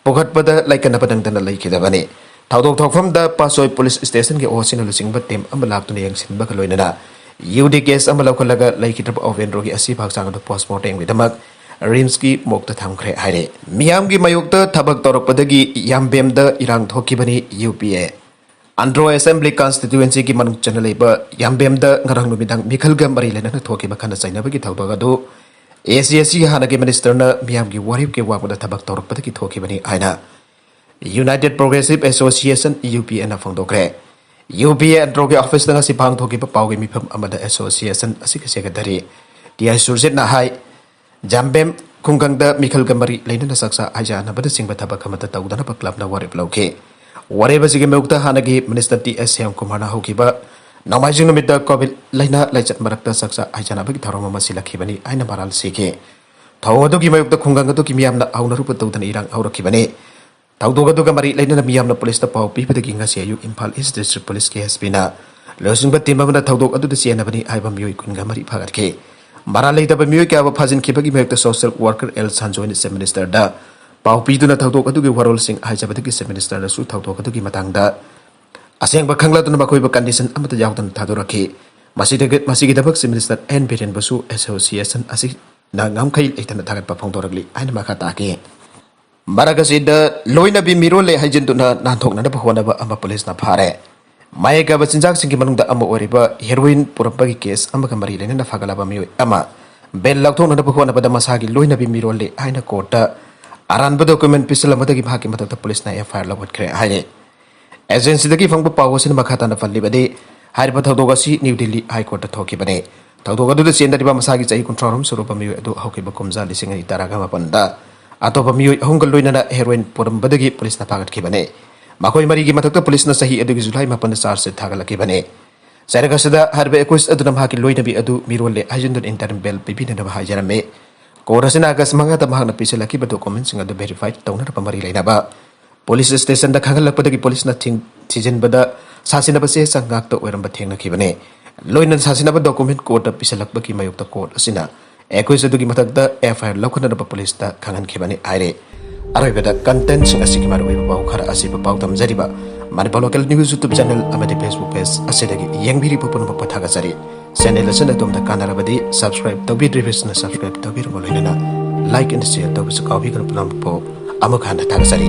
ꯄꯨꯈꯠꯄꯗ ꯂꯩꯀꯟꯅꯕ ꯅꯪꯗꯅ ꯂꯩꯈꯤꯗꯕꯅꯤ꯫ ꯊꯧꯗꯣꯛ ꯊꯣꯛꯐꯝꯗ ꯄꯥꯠꯁꯣꯏ ꯄꯨꯂꯤꯁ ꯁ꯭ꯇꯦꯁꯟꯒꯤ ꯑꯣ ꯁꯤꯅ ꯂꯨꯆꯤꯡꯕ ꯇꯤꯝ ꯑꯃ ꯂꯥꯛꯇꯨꯅ ꯌꯦꯡꯁꯤꯟꯕꯒ ꯂꯣꯏꯅꯅ ꯌꯨ ꯗꯤ ꯀꯦꯁ ꯑꯃ ꯂꯧꯈꯠꯂꯒ ꯂꯩꯈꯤꯗ꯭ꯔꯕ ꯑꯣꯕꯦꯟꯗ꯭ꯔꯣꯒꯤ ꯑꯁꯤꯕ ꯍꯛꯆꯥꯡ ꯑꯗꯨ ꯄꯣꯁꯃꯣꯔꯇꯦꯝꯒꯤꯗꯃꯛ ꯔꯤꯝꯁꯀꯤ ꯃꯣꯛꯇ ꯊꯝꯈ꯭ꯔꯦ ꯍꯥꯏꯔꯦ꯫ ꯃꯤꯌꯥꯝꯒꯤ ꯃꯥꯌꯣꯛꯇ ꯊꯕꯛ ꯇꯧꯔꯛꯄꯗꯒꯤ ꯌꯥꯝꯕꯦꯝꯗ ꯏꯔꯥꯡ ꯊꯣꯛꯈꯤꯕꯅꯤ꯫ ꯌꯨ ꯄꯤ ꯑꯦ ꯑꯟꯗ꯭ꯔꯣ ꯑꯦꯁꯦꯝꯕ꯭ꯂꯤ ꯀꯟꯁꯇꯤꯇ꯭ꯌꯨꯑꯦꯟꯁꯤꯒꯤ ꯃꯅꯨꯡ ꯆꯟꯅ ꯂꯩꯕ ꯌꯥꯝꯕꯦꯝꯗ ꯉꯔꯥꯡ ꯅꯨꯃꯤꯗꯥꯡ ꯃꯤꯈꯜꯒ ꯃꯔꯤ ꯂꯩꯅꯅ ꯊꯣꯛꯈꯤꯕ ꯈꯠꯅ ꯆꯩꯅꯕꯒꯤ ꯊꯧꯗꯣꯛ ꯑꯗꯨ ꯑꯦ ꯁꯤ ꯑꯦꯁ ꯁꯤꯒꯤ ꯍꯥꯟꯅꯒꯤ ꯃꯤꯅꯤꯁꯇꯔꯅ ꯃꯤꯌꯥꯝꯒꯤ ꯋꯥꯔꯦꯞꯀꯤ ꯋꯥꯡꯃꯗ ꯊꯕꯛ ꯇꯧꯔꯛꯄꯗꯒꯤ ꯊꯣꯛꯈꯤꯕꯅꯤ ꯍꯥꯏꯅ ꯌꯨꯅꯥꯏꯇꯦꯗ ꯄ꯭ꯔꯣꯒ꯭ꯔꯦꯁꯤꯚ ꯑꯦꯁꯣꯁꯤꯌꯦꯁꯟ, ꯌꯨ ꯄꯤ ꯑꯦꯅ ꯐꯣꯡꯗꯣꯛꯈ꯭ꯔꯦ꯫ ꯌꯨ ꯄꯤ ꯑꯦ ꯑꯟꯗ꯭ꯔꯣꯒꯤ ꯑꯣꯐꯤꯁꯇ ꯉꯁꯤ ꯄꯥꯡꯊꯣꯛꯈꯤꯕ ꯄꯥꯎꯒꯤ ꯃꯤꯐꯝ ꯑꯃꯗ ꯑꯦꯁꯣꯁꯤꯌꯦꯁꯟ ꯑꯁꯤꯒꯤ ꯁꯦꯀ꯭ꯔꯦꯇꯔꯤ ꯇꯤ ꯑꯥꯏ ꯁꯨꯔꯖꯤꯠꯅ ꯍꯥꯏ, ꯖꯥꯝꯕꯦꯝ ꯈꯨꯡꯒꯪꯗ ꯃꯤꯈꯜꯒ ꯃꯔꯤ ꯂꯩꯅꯅ ꯆꯥꯛꯆꯥ ꯍꯩꯖꯥꯅꯕꯅꯆꯤꯡꯕ ꯊꯕꯛ ꯑꯃꯠꯇ ꯇꯧꯗꯅꯕ ꯀ꯭ꯂꯕꯅ ꯋꯥꯔꯦꯞ ꯂꯧꯈꯤ꯫ ꯋꯥꯔꯦꯞ ꯑꯁꯤꯒꯤ ꯃꯥꯌꯣꯛꯇ ꯍꯥꯟꯅꯒꯤ ꯃꯤꯅꯤꯁꯇꯔ ꯇꯤ ꯑꯦꯁ ꯁ꯭ꯌꯥꯝꯀꯨꯃꯥꯔꯅ ꯍꯧꯈꯤꯕ ꯅꯣꯡꯃꯥꯏꯖꯤꯡ ꯅꯨꯃꯤꯠꯇ ꯀꯣꯚꯤꯗ ꯂꯥꯏꯅꯥ ꯂꯥꯏꯆꯠ ꯃꯔꯛꯇ ꯆꯥꯛꯆꯥ ꯍꯩꯖꯥꯅꯕꯒꯤ ꯊꯧꯔꯝ ꯑꯃ ꯁꯤꯜꯂꯛꯈꯤꯕꯅꯤ ꯍꯥꯏꯅ ꯃꯔꯥꯜ ꯁꯤꯈꯤ꯫ ꯊꯧꯑꯣꯡ ꯑꯗꯨꯒꯤ ꯃꯥꯌꯣꯛꯇ ꯈꯨꯡꯒꯪ ꯑꯗꯨꯒꯤ ꯃꯤꯌꯥꯝꯅ ꯍꯧꯅꯔꯨꯕ ꯇꯧꯗꯅ ꯏꯔꯥꯡ ꯍꯧꯔꯛꯈꯤꯕꯅꯤ꯫ ꯊꯧꯗꯣꯛ ꯑꯗꯨꯒ ꯃꯔꯤ ꯂꯩꯅꯅ ꯃꯤꯌꯥꯝꯅ ꯄꯨꯂꯤꯁꯇ ꯄꯥꯎ ꯄꯤꯕꯗꯒꯤ ꯉꯁꯤ ꯑꯌꯨꯛ ꯏꯝꯐꯥꯜ ꯏꯁ ꯗꯤꯁꯇ꯭ꯔꯤꯛ ꯄꯨꯂꯤꯁꯀꯤ ꯑꯦꯁ ꯄꯤꯅ ꯂꯨꯆꯤꯡꯕ ꯇꯤꯝ ꯑꯃꯅ ꯊꯧꯗꯣꯛ ꯑꯗꯨꯗ ꯆꯦꯟꯅꯕꯅꯤ ꯍꯥꯏꯕ ꯃꯤꯑꯣꯏ ꯀꯨꯟꯒ ꯃꯔꯤ ꯐꯥꯒꯠꯈꯤ꯫ ꯃꯔꯥꯜ ꯂꯩꯇꯕ ꯃꯤꯑꯣꯏ ꯀꯌꯥꯕꯨ ꯐꯥꯖꯤꯟꯈꯤꯕꯒꯤ ꯃꯥꯌꯣꯛꯇ ꯁꯣꯁꯤꯌꯦꯜ ꯋꯥꯔꯀꯔ ꯑꯦꯜ ꯁꯟꯖꯣꯏꯅ ꯆꯤꯐ ꯃꯤꯅꯤꯁꯇꯔꯗ ꯄꯥꯎ ꯄꯤꯗꯨꯅ ꯊꯧꯗꯣꯛ ꯑꯗꯨꯒꯤ ꯋꯥꯔꯣꯜꯁꯤꯡ ꯍꯥꯏꯖꯕꯗꯒꯤ ꯆꯤꯐ ꯃꯤꯅꯤꯁꯇꯔꯅꯁꯨ ꯊꯧꯗꯣꯛ ꯑꯗꯨꯒꯤ ꯃꯇꯥꯡꯗ ꯑꯁꯦꯡꯕ ꯈꯪꯂꯗꯨꯅ ꯃꯈꯣꯏꯕꯨ ꯀꯟꯗꯤꯁꯟ ꯑꯃꯠꯇ ꯌꯥꯎꯗꯅ ꯊꯥꯗꯣꯔꯛꯈꯤ꯫ ꯃꯁꯤꯗꯒꯤ, ꯃꯁꯤꯒꯤꯗꯃꯛ ꯆꯤꯐ ꯃꯤꯅꯤꯁꯇꯔ ꯑꯦꯟ ꯕꯤꯔꯦꯟꯕꯨꯁꯨ ꯑꯦꯁꯣꯁꯤꯌꯦꯁꯟ ꯑꯁꯤꯅ ꯉꯝꯈꯩ ꯂꯩꯇꯅ ꯊꯥꯒꯠꯄ ꯐꯣꯡꯗꯣꯔꯛꯂꯤ ꯍꯥꯏꯅ ꯃꯈꯥ ꯇꯥꯈꯤ꯫ ꯃꯔꯛ ꯑꯁꯤꯗ ꯂꯣꯏꯅꯕꯤ ꯃꯤꯔꯣꯜꯂꯦ ꯍꯥꯏꯖꯤꯟꯗꯨꯅ ꯅꯥꯟꯊꯣꯛꯅꯅꯕ ꯍꯣꯠꯅꯕ ꯑꯃ ꯄꯨꯂꯤꯁꯅ ꯐꯥꯔꯦ꯫ ꯃꯌꯦꯛ ꯌꯥꯕ ꯆꯤꯟꯖꯥꯛꯁꯤꯡꯒꯤ ꯃꯅꯨꯡꯗ ꯑꯃ ꯑꯣꯏꯔꯤꯕ ꯍꯦꯔꯣꯏꯟ ꯄꯨꯔꯛꯄꯒꯤ ꯀꯦꯁ ꯑꯃꯒ ꯃꯔꯤ ꯂꯩꯅꯅ ꯐꯥꯒꯠꯂꯕ ꯃꯤꯑꯣꯏ ꯑꯃ ꯕꯦꯜ ꯂꯧꯊꯣꯛꯅꯅꯕ ꯍꯣꯠꯅꯕꯗ ꯃꯁꯥꯒꯤ ꯂꯣꯏꯅꯕꯤ ꯃꯤꯔꯣꯜꯂꯦ ꯍꯥꯏꯅ ꯀꯣꯔꯠꯇ ꯑꯔꯥꯟꯕ ꯗꯣꯀꯨꯃꯦꯟ ꯄꯤꯁꯤꯜꯂꯝꯕꯗꯒꯤ ꯃꯍꯥꯛꯀꯤ ꯃꯊꯛꯇ ꯄꯨꯂꯤꯁꯅ ꯑꯦꯐ ꯑꯥꯏ ꯑꯥꯔ ꯂꯧꯈꯠꯈ꯭ꯔꯦ ꯍꯥꯏꯔꯦ꯫ ꯑꯦꯖꯦꯟꯁꯤꯗꯒꯤ ꯐꯪꯕ ꯄꯥꯎ ꯑꯁꯤꯅ ꯃꯈꯥ ꯇꯥꯅ ꯄꯜꯂꯤꯕꯗꯤ, ꯍꯥꯏꯔꯤꯕ ꯊꯧꯗꯣꯛ ꯑꯁꯤ ꯅ꯭ꯌꯨ ꯗꯤꯜꯂꯤ ꯍꯥꯏ ꯀꯣꯔꯠꯇ ꯊꯣꯛꯈꯤꯕꯅꯤ꯫ ꯊꯧꯗꯣꯛ ꯑꯗꯨꯗ ꯆꯦꯟꯅꯔꯤꯕ ꯃꯁꯥꯒꯤ ꯆꯍꯤ ꯀꯨꯟꯊ꯭ꯔꯥ ꯑꯍꯨꯝ ꯁꯨꯔꯕ ꯃꯤꯑꯣꯏ ꯑꯗꯨ ꯍꯧꯈꯤꯕ ꯀꯨꯝꯖꯥ ꯂꯤꯁꯤꯡ ꯑꯅꯤ ꯇꯔꯥꯒ ꯃꯥꯄꯟꯗ ꯑꯇꯣꯞꯄ ꯃꯤꯑꯣꯏ ꯑꯍꯨꯝꯒ ꯂꯣꯏꯅꯅ ꯍꯦꯔꯣꯏꯟ ꯄꯨꯔꯝꯕꯗꯒꯤ ꯄꯨꯂꯤꯁꯅ ꯐꯥꯒꯠꯈꯤꯕꯅꯤ꯫ ꯃꯈꯣꯏ ꯃꯔꯤꯒꯤ ꯃꯊꯛꯇ ꯄꯨꯂꯤꯁꯅ ꯆꯍꯤ ꯑꯗꯨꯒꯤ ꯖꯨꯂꯥꯏ ꯃꯥꯄꯟꯗ ꯆꯥꯔꯖ ꯁꯤꯠ ꯊꯥꯒꯠꯂꯛꯈꯤꯕꯅꯤ꯫ ꯆꯩꯔꯛ ꯑꯁꯤꯗ ꯍꯥꯏꯔꯤꯕ ꯑꯦꯀ꯭ꯌꯨꯁ ꯑꯗꯨꯅ ꯃꯍꯥꯛꯀꯤ ꯂꯣꯏꯅꯕꯤ ꯑꯗꯨ ꯃꯤꯔꯣꯜꯂꯦ ꯍꯥꯏꯖꯤꯟꯗꯨꯅ ꯏꯟꯇꯔꯝ ꯕꯦꯜ ꯄꯤꯕꯤꯅꯅꯕ ꯍꯥꯏꯖꯔꯝꯃꯤ꯫ ꯀꯣꯔꯠ ꯑꯁꯤꯅ ꯑꯥꯒꯁ ꯃꯉꯥꯗ ꯃꯍꯥꯛꯅ ꯄꯤꯁꯤꯜꯂꯛꯈꯤꯕ ꯗꯣꯀꯨꯃꯦꯟꯁꯤꯡ ꯑꯗꯨ ꯚꯦꯔꯤꯐꯥꯏ ꯇꯧꯅꯅꯕ ꯃꯔꯤ ꯂꯩꯅꯕ ꯄꯨꯂꯤꯁ ꯁ꯭ꯇꯦꯁꯟꯗ ꯈꯪꯍꯜꯂꯛꯄꯗꯒꯤ ꯄꯨꯂꯤꯁꯅ ꯊꯤꯡ-, ꯊꯤꯖꯤꯟꯕꯗ ꯁꯥꯁꯤꯟꯅꯕ ꯆꯦ ꯆꯥꯡ ꯉꯥꯛꯇ ꯑꯣꯏꯔꯝꯕ ꯊꯦꯡꯅꯈꯤꯕꯅꯤ꯫ ꯂꯣꯏꯅꯅ ꯁꯥꯁꯤꯟꯅꯕ ꯗꯣꯀꯨꯃꯦꯟ ꯀꯣꯔꯠꯇ ꯄꯤꯁꯤꯜꯂꯛꯄꯒꯤ ꯃꯥꯌꯣꯛꯇ ꯀꯣꯔꯠ ꯑꯁꯤꯅ ꯑꯦꯀ꯭ꯌꯨꯁ ꯑꯗꯨꯒꯤ ꯃꯊꯛꯇ ꯑꯦꯐ ꯑꯥꯏ ꯑꯥꯔ ꯂꯧꯈꯠꯅꯅꯕ ꯄꯨꯂꯤꯁꯇ ꯈꯪꯍꯟꯈꯤꯕꯅꯤ ꯍꯥꯏꯔꯤ꯫ ꯑꯔꯣꯏꯕꯗ contentꯁꯤꯡ ꯑꯁꯤꯒꯤ ꯃꯔꯨꯑꯣꯏꯕ ꯄꯥꯎ ꯈꯔ ꯑꯁꯤꯕꯨ ꯄꯥꯎꯗꯝꯖꯔꯤꯕ Manipur Local News YouTube channel ꯑꯃꯗꯤ Facebook page ꯑꯁꯤꯗꯒꯤ ꯌꯦꯡꯕꯤꯔꯤꯕ ꯄꯨꯝꯅꯃꯛꯄꯨ ꯊꯥꯒꯠꯆꯔꯤ꯫ Channel ꯑꯁꯤꯅ ꯑꯗꯣꯝꯗ ꯀꯥꯟꯅꯔꯕꯗꯤ subscribe ꯇꯧꯕꯤꯗ꯭ꯔꯤꯕꯁꯤꯡꯅ subscribe ꯇꯧꯕꯤꯔꯕ ꯂꯣꯏꯅꯅ like and share ꯇꯧꯕꯁꯨ ꯀꯥꯎꯕꯤꯒꯅꯨ꯫ ꯄꯨꯝꯅꯃꯛꯄꯨ ꯑꯃꯨꯛ ꯍꯟꯅ ꯊꯥꯒꯠꯆꯔꯤ꯫